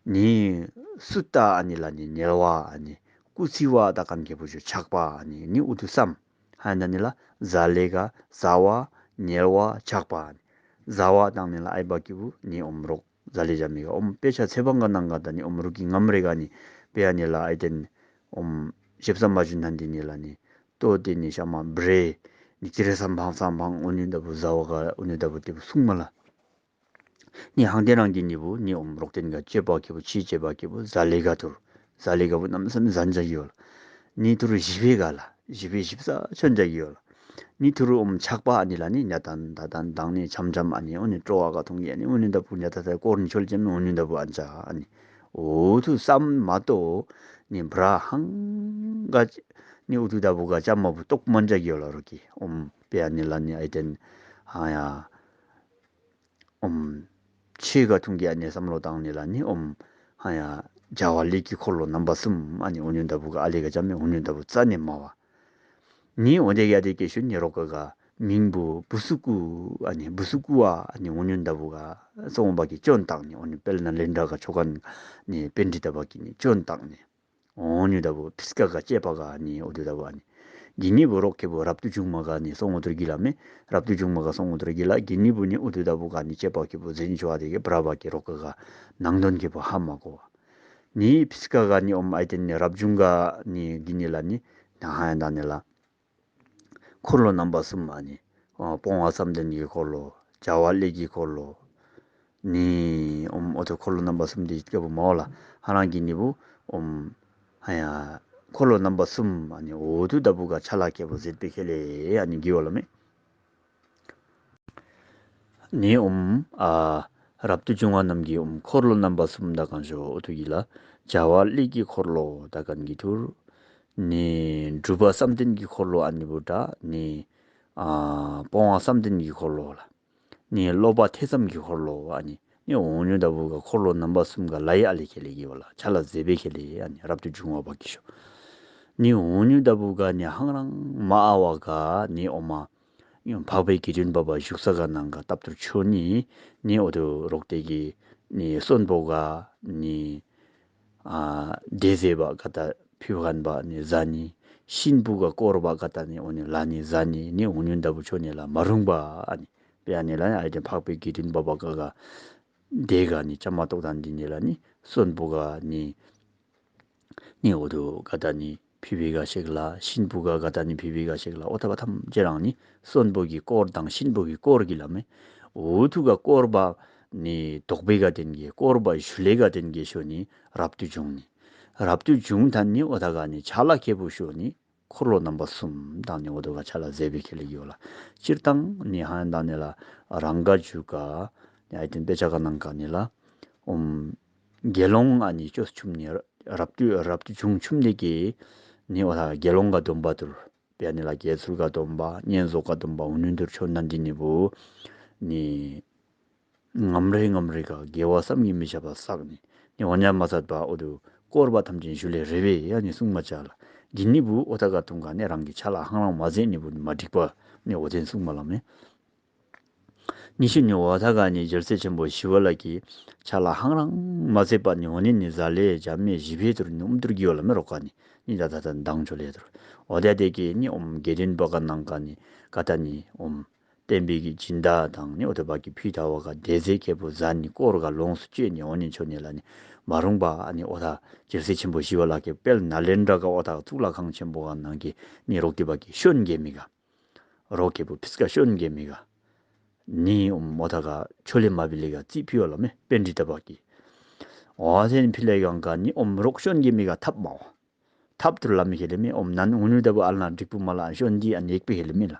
ནི་སུ་ཏ་ཨ་ནི་ལ་ནི་ཉལ་བ་ཨ་ནི་སྐུ་ཚི་བ་ད་ཁན་ཁེ་བུ་ཤོ་ཆག་པ་ཨ་ནི་ནི་ཨུ་ཐུ་སམ། ཧ་ན་ནི་ལ་ཟ་ལེ་ག་ཟ་བ་ཉལ་བ་ཆག་པ་ཨ་ནི་ཟ་བ་དང་ནི་ལ་ཨའི་བ་ཀི་བུ་ནི་ཨུམ་རོག་ཟ་ལེ་ཇ་མི་ག་ཨུམ་དཔེ་ཆ་ཚེ་བང་ག་ནང་ག་ད་ནི་ཨུམ་རུ་ཀི་ངམ་རེ་ག་ནི་དཔེ་ཨ་ནི་ལ་ཨའི་ཏེན་ཨུམ་ཞིབ་ས་མ་ཞུ་ནན་ཏེ་ནི་ལ་ནི་ལྟོ་ཏེ་ནི་ཤ་མ་བྲེ་ནི་ཙི་རེ་སམ་ཕང་སམ་ཕང་འོ་ནི་ད་བུ་ཟ་བ་ག་འོ་ནི་ད་བུ་ཏེ་བུ་སུང་མ་ལ། ནི་ཧང་ཏེ་རང་གི་ནི་བུ་ནི་ཨུམ་རོག་ཏེན་ག་ཅེ་པ་ཁེ་བུ་ཕྱི་ཅེ་པ་ཁེ་བུ་ཟ་ལེ་ག་ཐུར་ཟ་ལེ་ག་བུ་ནམ་སམ་ཟན་ཅ་གི་ཝ་ལ། ནི་ཐུར་ཞི་བའི་ག་ལ་ཞི་བའི་ཞིབ་ས་ཆོན་ཅ་གི་ཝ་ལ། ནི་ཐུར་ཨུམ་ཆག་པ་ཨ་ནི་ལ་ནི་ཉ་ཏན་ཏ་ཏན་དང་ནི་ཆམ་ཆམ་ཨ་ནི་འོ་ནི་ཀྲོ་བ་ག་ཐུང་གི་ཨ་ནི་འོ་ནི་ད་བུ་ཉ་ཏ་ཏ་ཀོར་ནི་ཆོལ་ཅེ་མི་འོ་ནི་ད་བུ་ཨན་ཅ་ཨ་ནི་འོ་ཐུ་སམ་མ་ཏོ་ནི་བྲ་ཧང་ག་ནི་ཨུ་ཐུ་ད་བུ་ག་ཅ་མ་བུ་ཏོག་མན་ཅ་གི་ཝ་ལ་རོག་ཀི་ཨུམ་དཔེ་ཨ་ནི་ལ་ནི་ཨའི་ཏེན་ཧ་ཡ། ཨུམ་ཆོས་ག་ཐུང་གི་ཨ་ནི་སམ་བློ་བཏང་ནི་ལ་ནི་ཨུམ་ཧ་ཡ་བྱ་བ་ཀླད་ཀྱི་འཁོར་ལོ་རྣམ་པ་གསུམ་ཨ་ནི་འོ་ནི་ད་བུ་ག་ཨ་ལེ་ག་ཅ་མི་འོ་ནི་ད་བུ་རྩ་ནི་མ་བ། ནི་འོ་དེ་ག་དེ་ཀེ་ཤུ་ནི་རོག་ཀ་ག་མིང་བུ་བུ་སུ་ཀུ་ཨ་ནི་བུ་སུ་ཀུ་བ་ཨ་ནི་འོ་ནི་ད་བུ་ག་སོང་བ་ཀི་ཅོན་བཏང་ནི་འོ་ནི་དཔལ་ནཱ་ལེནྡྲ་ག་ཆོ་ག་ནི་པཎྜི་ཏ་བ་ཀི་ནི་ཅོན་བཏང་ནི། འོ་ནི་ད་བུ་ཕིས་ཀ་ག་ཅེ་པ་ག་ནི་ཨུ་ཐུ་ད་བུ་ཨ་ནི། གི་ནི་བུ་རོག་ཁེ་བུ་རབ་ཏུ་བྱུང་མ་ག་ནི་སོང་ངོ་ཐུར་གི་ལ་མེ། རབ་ཏུ་བྱུང་མ་ག་སོང་ངོ་ཐུར་གི་ལ་གི་ནི་བུ་ནི་ཨུ་ཐུ་ད་བུ་ག་ནི་ཅེ་པ་ཁེ་བུ་ཟིན་ཆོ་བ་དེ་གི་བྲ་བ་ཀི་རོག་ཀ་ག་ནང་དོན་ཁེ་བུ་ཧ་མ་གོ་བ། ནི་ཕིས་ཀ་ག་ནི་ཨུམ་ཨའི་ཏེན་ནི་རབ་བྱུང་ག་ནི་གི་ནི་ལ་ནི་ན་ཧ་ཡ་ད་ནི་ལ། འཁོར་ལོ་རྣམ་པ་གསུམ་ཨ་ནི་ཨོ་སྤོང་བ་བསམ་གཏན་གྱི་འཁོར་ལོ། བྱ་བ་ཀླད་ཀྱི་འཁོར་ལོ། ནི་ཨོམ་ཨོ་ཐོ་འཁོར་ལོ་རྣམ་པ་གསུམ་དེ་ཡིད་སྐྱོ་བུ་མ་འོ་ལ། ཧ་རང་གི་ནི་བུ་ཨོམ་ཧ་ཡ་འཁོར་ལོ་རྣམ་པ་གསུམ་ཨ་ནི་ཨོ་ཐུ་ད་བུ་ག་ཆ་ལ་སྐྱེ་བུ་ཟེར་པེ་ཁེ་ལེ་ཨ་ནི་གི་འོ་ལ་མེ། ནི་ཨོམ་ཨ་རབ་ཏུ་བྱུང་བ་རྣམས་ཀྱི་ཨོམ་འཁོར་ལོ་རྣམ་པ་གསུམ་ད་གང་ཤོ་ཨོ་ཐུ་གི་ལ་བྱ་བ་ཀླད་ཀྱི་འཁོར་ལོ་ད་གང་གི་ཐུར། ནི་སྒྲུབ་པ་བསམ་གཏན་གྱི་འཁོར་ལོ་ཨ་ནི་བུ་ད་ནི་ཨ་སྤོང་བ་བསམ་གཏན་གྱི་འཁོར་ལོ་ལ། ནི་སློབ་པ་ཐེ་ཚོམ་གྱི་འཁོར་ལོ་ཨ་ནི། ནི་འོ་ཉུ་ད་བུ་ག་འཁོར་ལོ་རྣམ་པ་གསུམ་ག་ལ་ཡ་ཨ་ལེ་ཁེ་ལེ་གི་བ་ལ་ཆ་ལ་ཟེ་བེ་ཁེ་ལེ་ཨ་ནི་རབ་ཏུ་བྱུང་བ་བ་གི་ཤོ། ནི་འོ་ཉུ་ད་བུ་ག་ནི་ཧང་རང་མ་ཨ་བ་ག་ནི་ཨོ་མ། འཕགས་པའི་དགེ་འདུན་པ་བ་བཞུགས་ས་ག་ནང་ག་ཏབ་ཏུར་ཆོ་ནི། ནི་ཨོ་ཐུ་རོག་ཏེ་གི་ནི་གསོན་པོ་ག་ནི། ཨ་དེ་ཟེ་བ་ག་ཏ་ཕི་བ་གན་བ་ནི་ཟ་ནི། གཤིན་པོ་ག་སྐོར་བ་ག་ཏ་ནི་འོ་ནི་ལ་ནི་ཟ་ནི། ནི་འོ་ཉུ་ད་བུ་ཆོ་ནི་ལ་མ་རུང་བ་ཨ་ནི། པེ་ཨ་ནི་ལ་ཨའི་ཏེན་འཕགས་པའི་དགེ་འདུན་པ་བ་ག་ག་དེ་ག་ནི་ཅ་མ་ཏོག་ཏན་དི་ནི་ལ་ནི་གསོན་པོ་ག་ནི། ནི་འོ་ཐུ་ག་ཏ་ནི་ཕི་བི་ག་ཤེག་ལ། གཤིན་པོ་ག་ག་ཏ་ནི་ཕི་བི་ག་ཤེག་ལ། ཨོ་ཐ་བ་ཐམ་ཅེ་རང་ནི་གསོན་པོ་གི་སྐོར་དང་གཤིན་པོ་གི་སྐོར་གི་ལ་མེ། འོ་ཐུ་ག་སྐོར་བ་ནི་དོགས་པེ་ག་ཏེན་གི་སྐོར་བ་ཞུ་ལེ་ག་ཏེན་གི་ཤོ་ནི་རབ་ཏུ་བྱུང་ནི། རབ་ཏུ་བྱུང་ཐ་ནི་ཨོ་ཐ་ག་ནི་ཆ་ལ་ཁེ་བུ་ཤོ་ནི་འཁོར་ལོ་རྣམ་པ་གསུམ་དང་ནི་འོ་ཐུ་ག་ཆ་ལ་ཟེ་བེ་ཁེ་ལེ་གི་བ་ལ། སྤྱིར་བཏང་ནི་ཧ་ཡ་ད་ནི་ལ་རང་ག་ཇུ་ག་ནི་ཨའི་ཏེན་པེ་ཆ་ག་ནང་ག་ནི་ལ་ཨོམ། དགེ་སློང་ཨ་ནི་ཅོས་ཆུམ་ནི་རབ་ཏུ་རབ་ཏུ་བྱུང་ཆུམ་ནི་གི་ནི་འོ་ཐ་དགེ་སློང་ག་སྡོམ་པ་ཐུར། པེ་ཨ་ནི་ལ་དགེ་ཚུལ་ག་སྡོམ་པ་བསྙེན་རྫོགས་ག་སྡོམ་པ་འུ་ནུ་ཐུར་ཆོ་ནན་དི་ནི་བུ་ནི་ངམ་རེ་ངམ་རེ་ག་དགེ་བ་བསམ་གྱིས་མི་ཁྱབ་པ་བསགས་ནི། ནི་འོ་ཉ་མ་ཚད་པ་འོ་ཐུ་སྐོར་བ་ཐམས་ཅད་ཞུ་ལེ་རེ་བེ་ཨ་ནི་གསུང་མ་ཅ་ལ། གི་ནི་བུ་ཨོ་ཐ་ག་ཐུང་ག་ནི་རང་གི་ཆ་ལ་ཧང་རང་མ་ཟེ་ནི་བུ་ནི་མ་འགྲིག་པ་ནི་འོ་ཐེན་གསུང་མ་ལ་མེ། ཉི་ཤུ་ནི་འོ་ཐ་ག་ནི་རྒྱལ་སྲས་ཆེན་པོ་ཞི་བ་ལྷ་གི་ཆ་ལ་ཧང་རང་མ་ཟེ་པ་ནི་འོ་ནི་ནི་ཟ་ལེ་ཇ་མེ་ཞི་བེ་ཐུར་ནུམ་ཐུར་གི་ཝ་ལ་མེ་རོག་ག་ནི་ནི་ད་ད་ད་དང་ཆོ་ལེ་ཐུར། འོ་དེ་དེ་གི་ནི་ཨོམ་དགེ་འདུན་པ་ག་ནང་ག་ནི་ག་ཏ་ནི་ཨོམ་བསྟན་པའི་གི་སྦྱིན་བདག་དང་ནི་འོ་ཐ་བ་གི་ཕི་ཐ་བ་ག་དེ་ཟེ་ཁེ་བུ་ཟ་ནི་སྐོར་ག་ལོངས་སུ་སྤྱོད་ནི་འོ་ནི་ཆོ་ནི་ལ་ནི་མ་རུང་བ་ཨ་ནི་འོ་ཐ་རྒྱལ་སྲས་ཆེན་པོ་ཞི་བ་ལྷ་གི་དཔལ་ནཱ་ལེནྡྲ་ག་འོ་ཐ་གཙུག་ལག་ཁང་ཆེན་པོ་ག་ནང་གི་ནི་རོག་ཏི་བ་གི་ཤོན་གེ་མི་ག། རོག་ཁེ་བུ་ཕིས་ཀ་ཤོན་གེ་མི་ག། ནི་ཨོམ་མོ་ཐ་ག་ཆོ་ལེ་མ་བི་ལེ་ག་ཙི་ཕི་ཝ་ལ་མེ་པེན་ཏྲི་ཏ་བ་ཀི། འོ་ཐེན་ཕི་ལེ་གང་ག་ནི་ཨོམ་རོག་ཤོན་གེ་མི་ག་ཐབ་མ་བ། ཐབ་ཐུར་ལ་མི་ཁེ་ལེ་མེ་ཨོམ་ནན་འུ་ནུ་ད་བུ་ཨ་ལ་ན་འགྲིག་པུ་མ་ལ་ཤོན་དི་ཨ་ནེག་པི་ཁེ་ལེ་མེ་ལ།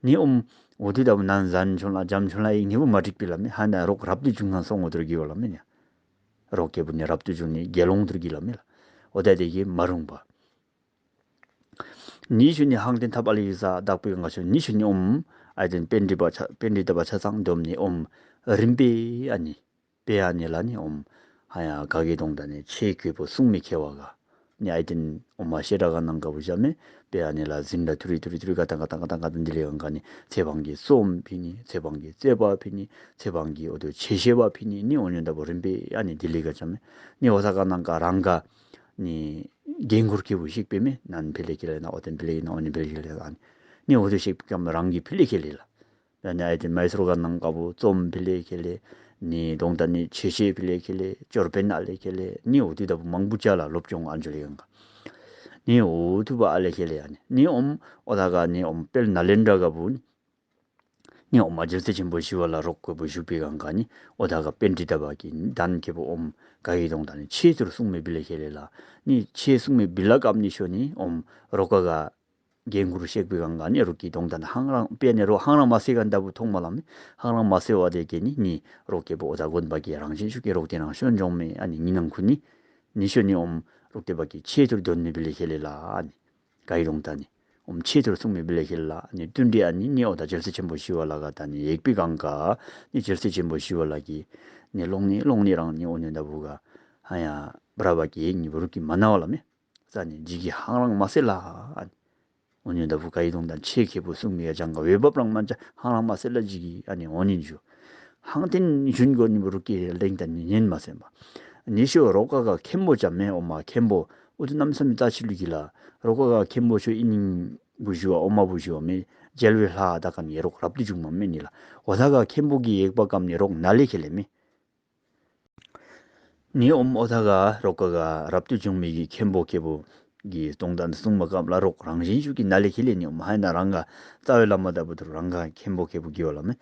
ནི་ཨོམ་འོ་དེ་ད་བུ་ནན་ཟན་ཆུང་ལ་འཇམ་ཆུང་ལ་ཡིག་ནི་བུ་མ་འགྲིག་པས་ལ་མེ། ཧ་ན་རོག་རབ་ཏུ་བྱུང་ང་སོང་འོ་དེ་རུ་གི་ཝ་ལ་མེ་ནི། རོག་ཁེ་བུ་ནི་རབ་ཏུ་བྱུང་ནི་དགེ་སློང་དེ་རུ་གི་ལ་མེ་ལ། འོ་ད་དེ་གི་མ་རུང་བ། ནི་ཤུ་ནི་ཧང་ཏེན་ཐབ་ཨ་ལི་ཡི་ས་བདག་པོའི་ང་ཤོ་ནི་ཤུ་ནི་ཨོམ་ཨའི་ཏེན་པེན་དྲི་བ་ཆ་པེན་དྲི་ད་བ་ཆ་ཚང་སྡོམ་ནི་ཨོམ་རིམ་པས་ཨ་ནི་པེ་ཨ་ནི་ལ་ནི་ཨོམ་ཧ་ཡ་ག་གི་དོང་ད་ནི་ཆེ་ཁེ་བུ་སྲུང་མི་ཁེ་བ་ག་ནི་ཨའི་ཏེན་ཨོམ་མ་ཤེ་ར་ག་ནང་ག་བུ་ཞ་མེ། པེ་ཨ་ནི་ལ་ཟིན་ར་ཐུ་རི་ཐུ་རི་ཐུ་རི་ག་ཏང་ག་ཏང་ག་ཏང་ག་ཏང་དི་ལི་གང་ག་ནི་ཚེ་བང་གི་སོམ་ཕི་ནི་ཚེ་བང་གི་ཙེ་པ་ཕི་ནི་ཚེ་བང་གི་འོ་དོ་ཆེ་ཤེ་བ་ཕི་ནི་ནི་འོ་ཉོན་ད་བུ་རིམ་པས་ཨ་ནི་དི་ལི་ག་ཅ་མེ། ནི་འོ་ས་ག་ནང་ག་རང་ག་ནི་རྒན་གུར་ཁེ་བུ་ཤིག་པེ་མེ། ནན་ཕི་ལེ་ཁེ་ལེ་ན་འོ་ཏེན་ཕི་ལེ་ན་འོ་ནི་ཕི་ལེ་ཁེ་ལེ་ཨ་ནི་ནི་འོ་དོ་ཤིག་ཀམ་རང་གི་ཕི་ལེ་ཁེ་ལེ་ལ། ཡ་ནི་ཨའི་ཏེན་མའི་སུར་ག་ནང་ག་བུ་ཙོམ་ཕི་ལེ་ཁེ་ལེ་ནི་དོང་ད་ནི་ཆེ་ཤེ་ཕི་ལེ་ཁེ་ལེ་ཅོར་པེན་ཨ་ལེ་ཁེ་ལེ་ནི་འོ་དེ་ད་བུ་མང་བུ་ཅ་ལ་སློབ་སྦྱོང་ཨན་ཇོ་ལི་གང་ག་ནི་འོ་ཐུ་བ་ཨ་ལེ་ཁེ་ལེ་ཨ་ནི་ནི་ཨོམ་འོ་ད་ག་ནི་ཨོམ་དཔལ་ནཱ་ལེནྡྲ་ག་བུ་ནི་ནི་ཨོམ་མ་རྒྱལ་སྲས་ཆེན་པོ་ཞི་བ་ལྷ་རོག་ཁེ་བུ་བཞུགས་པའི་གང་ག་ནི་འོ་ད་ག་པེན་དྲི་ད་བ་གི་དན་ཁེ་བུ་ཨོམ་ག་གི་དོང་ད་ནི་ཆེ་ཐུར་སྲུང་མི་བི་ལེ་ཁེ་ལེ་ལ། ནི་ཆེ་སྲུང་མི་བི་ལ་ཀམ་ནི་ཤོ་ནི་ཨོམ་རོག་ག་ག་རྒན་གུར་ཤེག་པའི་གང་ག་ནི་རོག་གི་དོང་ད་ནི་ཧང་རང་པེ་ནི་རོག་ཧང་རང་མ་སེ་ག་ད་བུ་ཐོང་མ་ལ་མེ། ཧང་རང་མ་སེ་བ་དེ་གི་ནི་ནི་རོག་ཁེ་བུ་འོ་ད་དགོན་པ་གི་རང་བཞིན་ཤུགས་ཀྱི་རོག་དེ་རང་ཤོན་ཇོང་མེ་ཨ་ནི་ཉི་ནང་ཁུ་ནི་ནི་ཤོ་ནི་ཨོམ་རོག་དེ་བ་གི་ཆེ་ཐུར་དོན་མི་བི་ལེ་ཁེ་ལེ་ལ་ཨ་ནི། ག་ཡི་དོང་ད་ནི་ཨོམ་ཆེ་ཐུར་སྲུང་མི་བི་ལེ་ཁེ་ལ་ནི་བསྟུན་དྲི་ཨ་ནི་ནི་འོ་ད་རྒྱལ་སྲས་ཆེན་པོ་ཞི་བ་ལྷ་ག་ད་ནི་ཡེག་པི་གང་ག་ནི་རྒྱལ་སྲས་ཆེན་པོ་ཞི་བ་ལྷ་གི་ནི་ལོང་ནི་ལོང་ནི་རང་ནི་འོ་ནི་ད་བུ་ག་ཧ་ཡ་བྲ་བ་གི་ཡེག་ནི་བུ་རུ་གི་མ་ན་བ་ལ་མེ། ས་ནི་ཇི་གི་ཧང་རང་མ་སེ་ལ་ཨ་ནི་འོ་ནི་ད་བུ་ག་ཡི་དོང་ད་ཆེ་ཁེ་བུ་སྲུང་མི་ཡ་ཅང་ག་ཝེ་བབ་རང་མ་ཅ་ཧང་རང་མ་སེ་ལ་ཇི་གི་ཨ་ནི་འོ་ནི་ཇུ་ཧང་ཏེན་ཞུན་གོ་ནི་བུ་རུ་གི་ལེང་ད་ནི་ཉན་མ་སེ་མ། ནི་ཤོ་རོག་ག་ག་ཁེམ་བོ་ཅ་མེ་ཨོ་མ་ཁེམ་བོ། འུ་ཐུ་ནམ་ས་མི་ཙ་ཆི་ལུ་གི་ལ་རོག་ག་ག་ཁེམ་བོ་ཤོ་ཨིན་བུ་ཞུ་བ་ཨོ་མ་བུ་ཞུ་བ་མེ། རྒྱལ་བའི་ལྷ་ད་ག་ནི་རོག་རབ་ཏུ་བྱུང་མ་མེ་ནི་ལ། འོ་ད་ག་ཁེམ་བོ་གི་ཡེག་པ་ཀམ་ནི་རོག་ན་ལེ་ཁེ་ལེ་མེ། ནི་ཨོམ་འོ་ད་ག་རོག་ག་ག་རབ་ཏུ་བྱུང་མི་གི་ཁེམ་བོ་ཁེ་བུ་གི་དོང་ད་ནི་སྲུང་མ་ཀམ་ལ་རོག་རང་བཞིན་ཤུགས་ཀྱི་ན་ལེ་ཁེ་ལེ་ནི་ཨོམ་ཧ་ཡ་ན་རང་ག་རྩ་བའི་བླ་མ་ད་བུ་ཐུར་རང་ག་ཁེམ་བོ་ཁེ་བུ་གི་བ་ལ་མེ།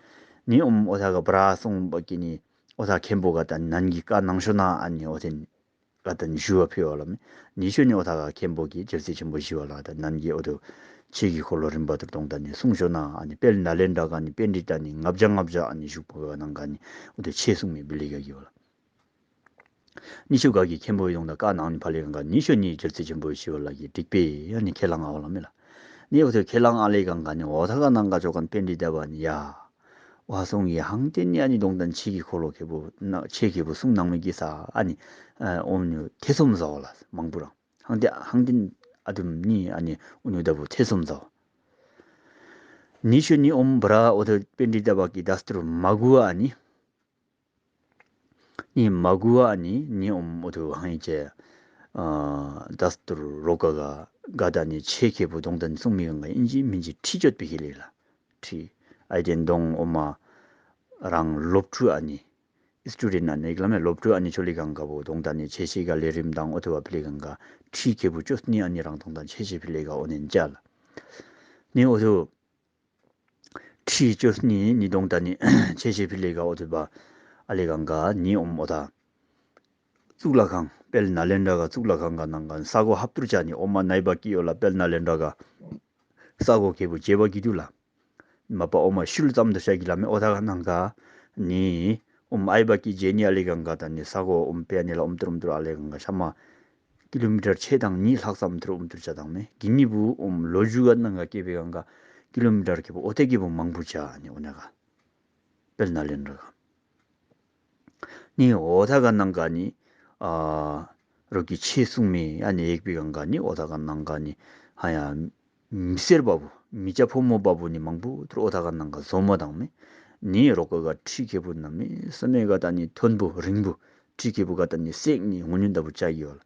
ནི་ཨོམ་འོ་ད་ག་བྲ་སོང་བ་གི་ནི་འོ་ད་ཁེམ་བོ་ག་ད་ནན་གི་བཀའ་གནང་ཤོ་ན་ཨ་ནི་འོ་ཏེན་ག་ད་ནི་ཞུ་བ་ཕི་བ་ལ་མེ། ནི་ཤོ་ནི་འོ་ད་ག་ཁེམ་བོ་གི་རྒྱལ་སྲས་ཆེན་པོ་ཞི་བ་ལྷ་ད་ནན་གི་འོ་དོ་ཆེ་གི་འཁོར་ལོ་རིམ་པ་ཐུར་དོང་ད་ནི་སྲུང་ཤོ་ན་ཨ་ནི་དཔལ་ནཱ་ལེནྡྲ་ག་ནི་པེན་དྲི་ད་ནི་ལྔ་བརྒྱ་ལྔ་བརྒྱ་ཨ་ནི་བཞུགས་པ་ག་ནང་ག་ནི་འོ་དོ་ཆེ་སྲུང་མི་བི་ལེ་ག་གི་བ་ལ། ནི་ཤོ་ག་གི་ཁེམ་བོ་ཡི་དོང་ད་བཀའ་གནང་ནི་ཕ་ལེ་གང་ག་ནི་ཤོ་ནི་རྒྱལ་སྲས་ཆེན་པོ་ཞི་བ་ལྷ་གི་འགྲིག་པེ་ཨ་ནི་ཁས་བླངས་ཨ་བ་ལ་མེ་ལ། ནི་འོ་དོ་ཁས་བླངས་ཨ་ལེ་གང་ག་ནི་འོ་ད་ག་ནང་ག་ཅོ་ཁན་པེན་དྲི་ད་བ་ནི་ཡ། བ་སོང་གི་ཧང་ཏེན་ནི་ཨ་ནི་དོང་ད་ནི་ཆེ་གི་འཁོར་ལོ་ཁེ་བུ་ན་ཆེ་ཁེ་བུ་སྲུང་གནང་མི་གི་ས་ཨ་ནི་ཨོམ་ནི་ཐེ་ཚོམ་ཟ་བ་ལ་མང་པོ་རང་ཧང་ཏེན་ཧང་ཏེན་ཨ་དུམ་ནི་ཨ་ནི་འུ་ནུ་ད་བུ་ཐེ་ཚོམ་ཟ་བ། ནི་ཤོ་ནི་ཨོམ་བྲ་འོ་དོ་པེན་དྲི་ད་བ་གི་ད་སྟུར་མ་གུ་ཨ་ནི། ནི་མ་གུ་ཨ་ནི་ནི་ཨོམ་འོ་དོ་ཧང་ཡི་ཅེ་ཨ་ད་སྟུར་རོག་ག་ག་ག་ད་ནི་ཆེ་ཁེ་བུ་དོང་ད་ནི་སྲུང་མི་གང་ག་ཨིན་ཅི་མིན་ཅི་ཁྲི་ཅོད་པི་ཁེ་ལེ་ལ། ཁྲི་ཨའི་ཏེན་དོང་ཨོ་མ་རང་སློབ་ཕྲུག་ཨ་ནི་སི་ཊུ་ཌེནཊ་ཨ་ནི་ག་ལ་མེ་སློབ་ཕྲུག་ཨ་ནི་ཆོ་ལེ་གང་ག་བུ་དོང་ད་ནི་ཆེ་ཤེ་ག་ལས་རིམ་དང་འོ་དོ་བ་ཕི་ལེ་གང་ག་ཁྲི་ཁེ་བུ་ཅོས་ནི་ཨ་ནི་རང་དོང་ད་ཆེ་ཤེ་ཕི་ལེ་ག་འོ་ནེན་ཅ་ལ། ནི་འོ་དོ་ཁྲི་ཅོས་ནི་ནི་དོང་ད་ནི་ཆེ་ཤེ་ཕི་ལེ་ག་འོ་དོ་བ་ཨ་ལེ་གང་ག་ནི་ཨོམ་འོ་ད་གཙུག་ལག་ཁང་དཔལ་ནཱ་ལེནྡྲ་ག་གཙུག་ལག་ཁང་ག་ནང་ག་ས་གོ་ཧབ་ཏུར་ཅ་ནི་ཨོ་མ་ནའི་བ་ཀི་ཡོ་ལ་དཔལ་ནཱ་ལེནྡྲ་ག་ས་གོ་ཁེ་བུ་ཇེ་བ་གི་དུ་ལ། མ་པ་ཨོ་མ་ཤུལ་ཙམ་དུ་ཤ་གི་ལ་མེ། འོ་ད་ག་ནང་ག་ནི་ཨོ་མ་ཨའི་བ་ཀི་ཇེ་ནི་ཨ་ལེ་གང་ག་ད་ནི་ས་གོ་ཨོམ་པེ་ཨ་ནི་ལ་ཨོམ་ཏུར་ཨོམ་ཏུར་ཨ་ལེ་གང་ག་ཤ་མ་ཀི་ལོ་མི་ཊར་ཕྱེད་དང་གཉིས་ལྷག་ཙམ་ཐུར་ཨོམ་ཐུར་ཆ་དང་མེ། གི་ནི་བུ་ཨོམ་ལོ་རྒྱུས་ག་ནང་ག་སྐྱེ་བའི་གང་ག་ཀི་ལོ་མི་ཊར་ཁེ་བུ་ཨོ་ཏེ་ཁེ་བུ་མང་པོ་ཆ་ནི་འོ་ན་ག་དཔལ་ནཱ་ལེནྡྲ་ག་ནི་འོ་ད་ག་ནང་ག་ནི་ཨ་རོག་གི་ཆེ་སྲུང་མི་ཨ་ནི་ཡེག་པའི་གང་ག་ནི་འོ་ད་ག་ནང་ག་ནི་ཧ་ཡ་མི་སེར་བ་བུ་མི་སྐྱ་ཕོ་མོ་བ་བུ་ནི་མང་པོ་ཐུར་འོ་ད་ག་ནང་ག་ཟོ་མོ་དང་མེ། ནི་རོག་ག་ག་ཁྲི་ཁེ་བུ་ན་མེ་ས་མེ་ག་ད་ནི་ཐོན་བུ་རིང་བུ་ཁྲི་ཁེ་བུ་ག་ད་ནི་སེག་ནི་ངུ་ཉུན་ད་བུ་ཅ་གི་ཡོ་ལ།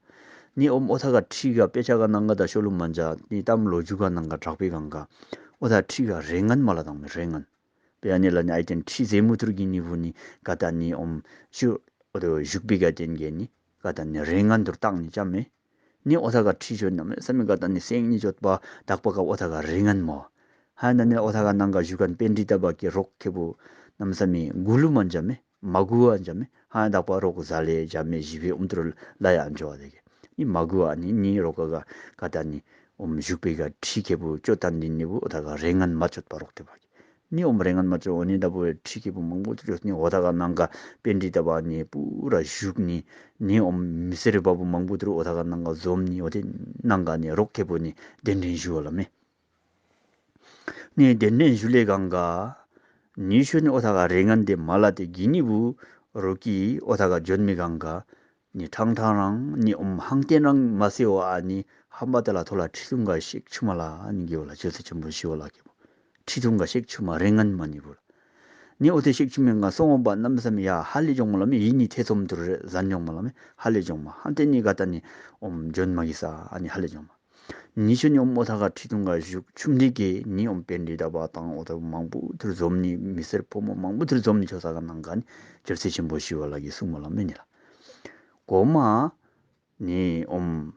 ནི་ཨོམ་འོ་ད་ག་ཁྲི་ག་པེ་ཆ་ག་ནང་ག་ད་ཤོ་ལུ་མ་ཇ་ནི་ཏམ་ལོ་རྒྱུས་ག་ནང་ག་དྲག་པའི་གང་ག་འོ་ད་ཁྲི་ག་རེ་ངན་མ་ལ་དང་མེ་རེ་ངན། པེ་ཨ་ནི་ལ་ནི་ཨའི་ཏེན་ཁྲི་ཟེ་མུ་ཐུར་གི་ནི་བུ་ནི་ག་ད་ནི་ཨོམ་ཤུ་འོ་དོ་བཞུགས་པི་ག་ཏེན་གེ་ནི་ག་ད་ནི་རེ་ངན་ཐུར་བཏང་ནི་ཅ་མེ། ནི་འོ་ད་ག་ཁྲི་ཅོ་ན་མེ་ས་མེ་ག་ད་ནི་སེང་ནི་ཅོད་པ་དག་པ་ག་འོ་ད་ག་རེ་ངན་མོ། ཧ་ན་ནི་འོ་ད་ག་ནང་ག་བཞུགས་ཁན་པེན་དྲི་ད་བ་ཀི་རོག་ཁེ་བུ་ནམ་ས་མེ་གུ་ལུ་མ་ཇ་མེ་མ་གུ་བ་ཇ་མེ་ཧ་དག་པ་རོག་ཟ་ལེ་ཇ་མེ་ཞི་བའི་ཨུམ་ཏུར་ལ་ཡ་ཨན་ཅོ་བ་དེ་གེ་ནི་མ་གུ་བ་ནི་ནི་རོག་ག་ག་ག་ད་ནི་ ཨོམ་བཞུགས་པའི་ག་ཁྲི་ཁེ་པུ་ཅོད་ཏན་འདི་ནི་བུ་ཨོ་ཐ་ག་རེ་ངན་མ་ཅོད་པ་རོག་ཏེ་བ་གི། ནི་ཨོམ་རེ་ངན་མ་ཅོད་འོ་ནི་ད་བུ་ཁྲི་ཁེ་པུ་མང་པོ་ཅོད་ནི་ཨོ་ཐ་ག་ནང་ག་པཎྜི་ཏ་བ་ནི་པུ་ར་བཞུགས་ནི། ནི་ཨོམ་མི་སེར་བ་བུ་མང་པོ་ཏུ་རུ་ཨོ་ཐ་ག་ནང་ག་འཛོམས་ནི། ཨོ་ཏེ་ནང་ག་ནི་རོག་ཁེ་པུ་ནི་གདན་འདྲེན་ཞུ་བ་ལ་མེ། ནི་གདན་འདྲེན་ཞུ་ལེ་གང་ག་ནི་ཤོ་ནི་ཨོ་ཐ་ག་རེ་ངན་ཏེ་མ་ལ་ཏེ་གི་ནི་བུ་རོག་གི་ཨོ་ཐ་ག་འཇོན་མི་གང་ག་ནི་ཕྲང་ཕྲང་རང་ནི་ཨོམ་ཧང་ཏེན་རང་མ་སེ་བ་ཨ་ནི་ཧམ་པ་ཏེ་ལ་ཐོ་ལ་ཁྲི་ཐུང་ག་ཤེག་ཆུ་མ་ལ་ཨ་ནི་གི་བ་ལ་ཅོད་སེ་ཆེན་པོ་ཞི་བ་ལ་ཁེ་པུ་ཁྲི་ཐུང་ག་ཤེག་ཆུ་མ་རེ་ངན་མ་ནི་བུ་ལ། ནི་ཨོ་ཏེ་ཤེག་ཆུ་མེ་ང་སོང་བ་ནམ་སམ་ཡ་ཧ་ལེ་ཇོང་མ་ལ་མེ་ཡི་ནི་ཐེ་ཚོམ་ཏུ་རེ་ཟན་ཇོང་མ་ལ་མེ་ཧ་ལེ་ཇོང་མ་ཧང་ཏེན་ནི་ག་ཏ་ནི་ཨོམ་འཇོན་མ་གི་ས་ཨ་ནི་ཧ་ལེ་ཇོང་མ། ནི་ཤོ་ནི་ཨོམ་ཨོ་ཐ་ག་ཁྲི་ཐུང་ག་བཞུགས་ཆུམ་འདི་གི་ནི་ཨོམ་པཎྜི་ཏ་བ་དང་ཨོ་ཐ་མང་པོ་ཐུར་འཛོམས་ནི་མི་སེར་ཕོ་མོ་མང་པོ་ཐུར་འཛོམས་ནི་ཆོ་ས་ག་ནང་ག་ནི་ཅོད་སེ་ཆེན་པོ་ཞི་བ་ལ་གི་གསུང་མ་ལ་མེ་ནི་ལ། གོ་མ་ནི་ཨོམ་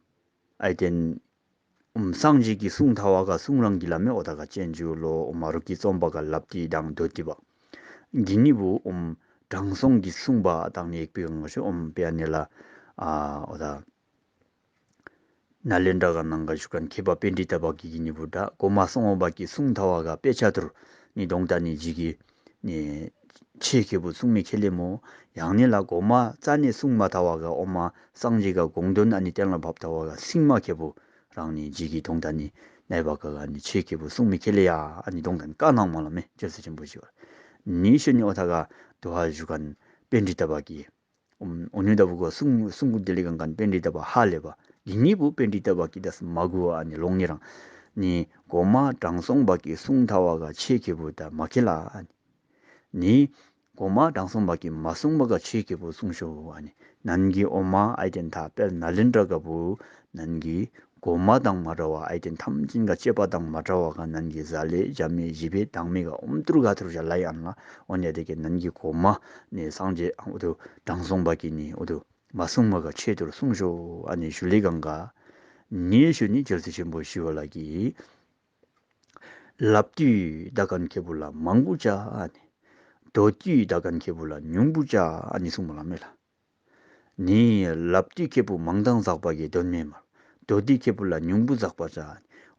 ཨའི་ཏེན་ཨོམ་སངས་རྒྱས་ཀྱི་གསུང་ཐ་བ་ག་གསུང་རང་གི་ལ་མེ་ཨོ་ཐ་ག་ཅན་ཇུ་ལོ་ཨོམ་ཨ་རོག་གི་རྩོམ་པ་ག་ལབ་ཏི་དང་དོ་ཏི་བ་གི་ནི་བུ་ཨོམ་དྲང་སྲོང་གི་གསུང་བ་དང་ནི་ཡེག་པི་གང་ག་ཤོ་ཨོམ་པེ་ཨ་ནི་ལ་ཨ་ཨོ་ཐ་ནཱ་ལེནྡྲ་ག་ནང་ག་བཞུགས་མཁན་མཁས་པ་པཎྜི་ཏ་བ་གི་གི་ནི་བུ་དྲ་གོ་མ་སོང་བ་གི་གསུང་ཐ་བ་ག་དཔེ་ཆ་ཐུར་ནི་གདོང་ད་ནི་ཇི་གི་ནི་ཆེ་ཁེ་པུ་གསུང་མི་ཁེ་ལེ་མོ། ཡང་ནི་ལ་གོ་མ་རྩ་ནི་གསུང་མ་ཐ་བ་ག་ཨོ་མ་སངས་རྒྱས་ག་དགོངས་དོན་ཨ་ནི་གཏན་ལ་ཕབ་ཐ་བ་ག་སིང་མ་ཁེ་པུ་རང་ནི་ཇི་གི་གདོང་ད་ནི་ནའི་བ་ག་ག་ནི་ཆེ་ཁེ་པུ་གསུང་མི་ཁེ་ལེ་ཡ་ཨ་ནི་གདོང་ད་ནི་ཀ་ནང་མ་ལ་མེ་ཅོད་སེ་ཆེན་པོ་ཞི་བ་ནི་ཤོ་ནི་ཨོ་ཐ་ག་དོ་ཧ་བཞུགས་མཁན་པཎྜི་ཏ་བ་གི་ཨོམ་ཨོ་ནུ་ད་བུ་གོ་གསུང་གསུང་གུ་དེ་ལེ་གང་ག་པཎྜི་ཏ་བ་ཧ་ལེ་བ་གི་ནི་བུ་པཎྜི་ཏ་བ་གི་དས་མ་གུ་ཨ་ནི་ལོང་ནི་རང་ནི་གོ་མ་དྲང་སྲོང་བ་གི་གསུང་ཐ་བ་ག་ཆེ་ཁེ་བུ་ད་མ་ཁེ་ལ་ཨ་ནི་ནི་གོ་མ་དྲང་སྲོང་བ་གི་མ་གསུང་བ་ག་ཆེ་ཁེ་བུ་གསུང་ཤོ་ཨ་ནི་ནན་གི་ཨོ་མ་ཨའི་ཏེན་ཐ་དཔལ་ནཱ་ལེནྡྲ་ག་བུ་ནན་གི་གོ་མ་དང་མ་འདྲ་བ་ཨའི་ཏེན་ཐམས་ཅད་ག་སྤྱོད་པ་དང་མ་འདྲ་བ་ག་ནན་གི་ཟ་ལེ་ཇ་མེ་བཞི་པའི་དང་མེ་ག་ཨོམ་ཏུར་ག་ཐུར་ཞ་ལ་ཡ་ཨན་ལ་ཨོ་ནི་དེ་གི་ནན་གི་གོ་མ་ནི་སངས་རྒྱས་ཨ་ཨུ་ཐུ་དྲང་སྲོང་བ་གི་ནི་ཨུ་ཐུ་མ་གསུང་མ་ག་ཆེ་ཐུར་གསུང་ཤོ་ཨ་ནི་ཞུ་ལེ་གང་ག་ནི་ཤོ་ནི་ཅོད་སེ་ཆེན་པོ་ཞི་བ་ལ་གི་ལབ་ཏུ་ད་གན་ཁེ་བུ་ལ་མང་པོ་ཅ་ཨ་ནི་དོ་ཏུ་ད་གན་ཁེ་བུ་ལ་ཉུང་པོ་ཅ་ཨ་ནི་གསུང་མ་ལ་མེ་ལ། ནི་ལབ་ཏི་ཁེ་པུ་མང་དང་ཟག་པ་གི་དོན་མེ་མ། དོ་ཏི་ཁེ་པུ་ལ་ཉུང་པོ་ཟག་པ་ཅ།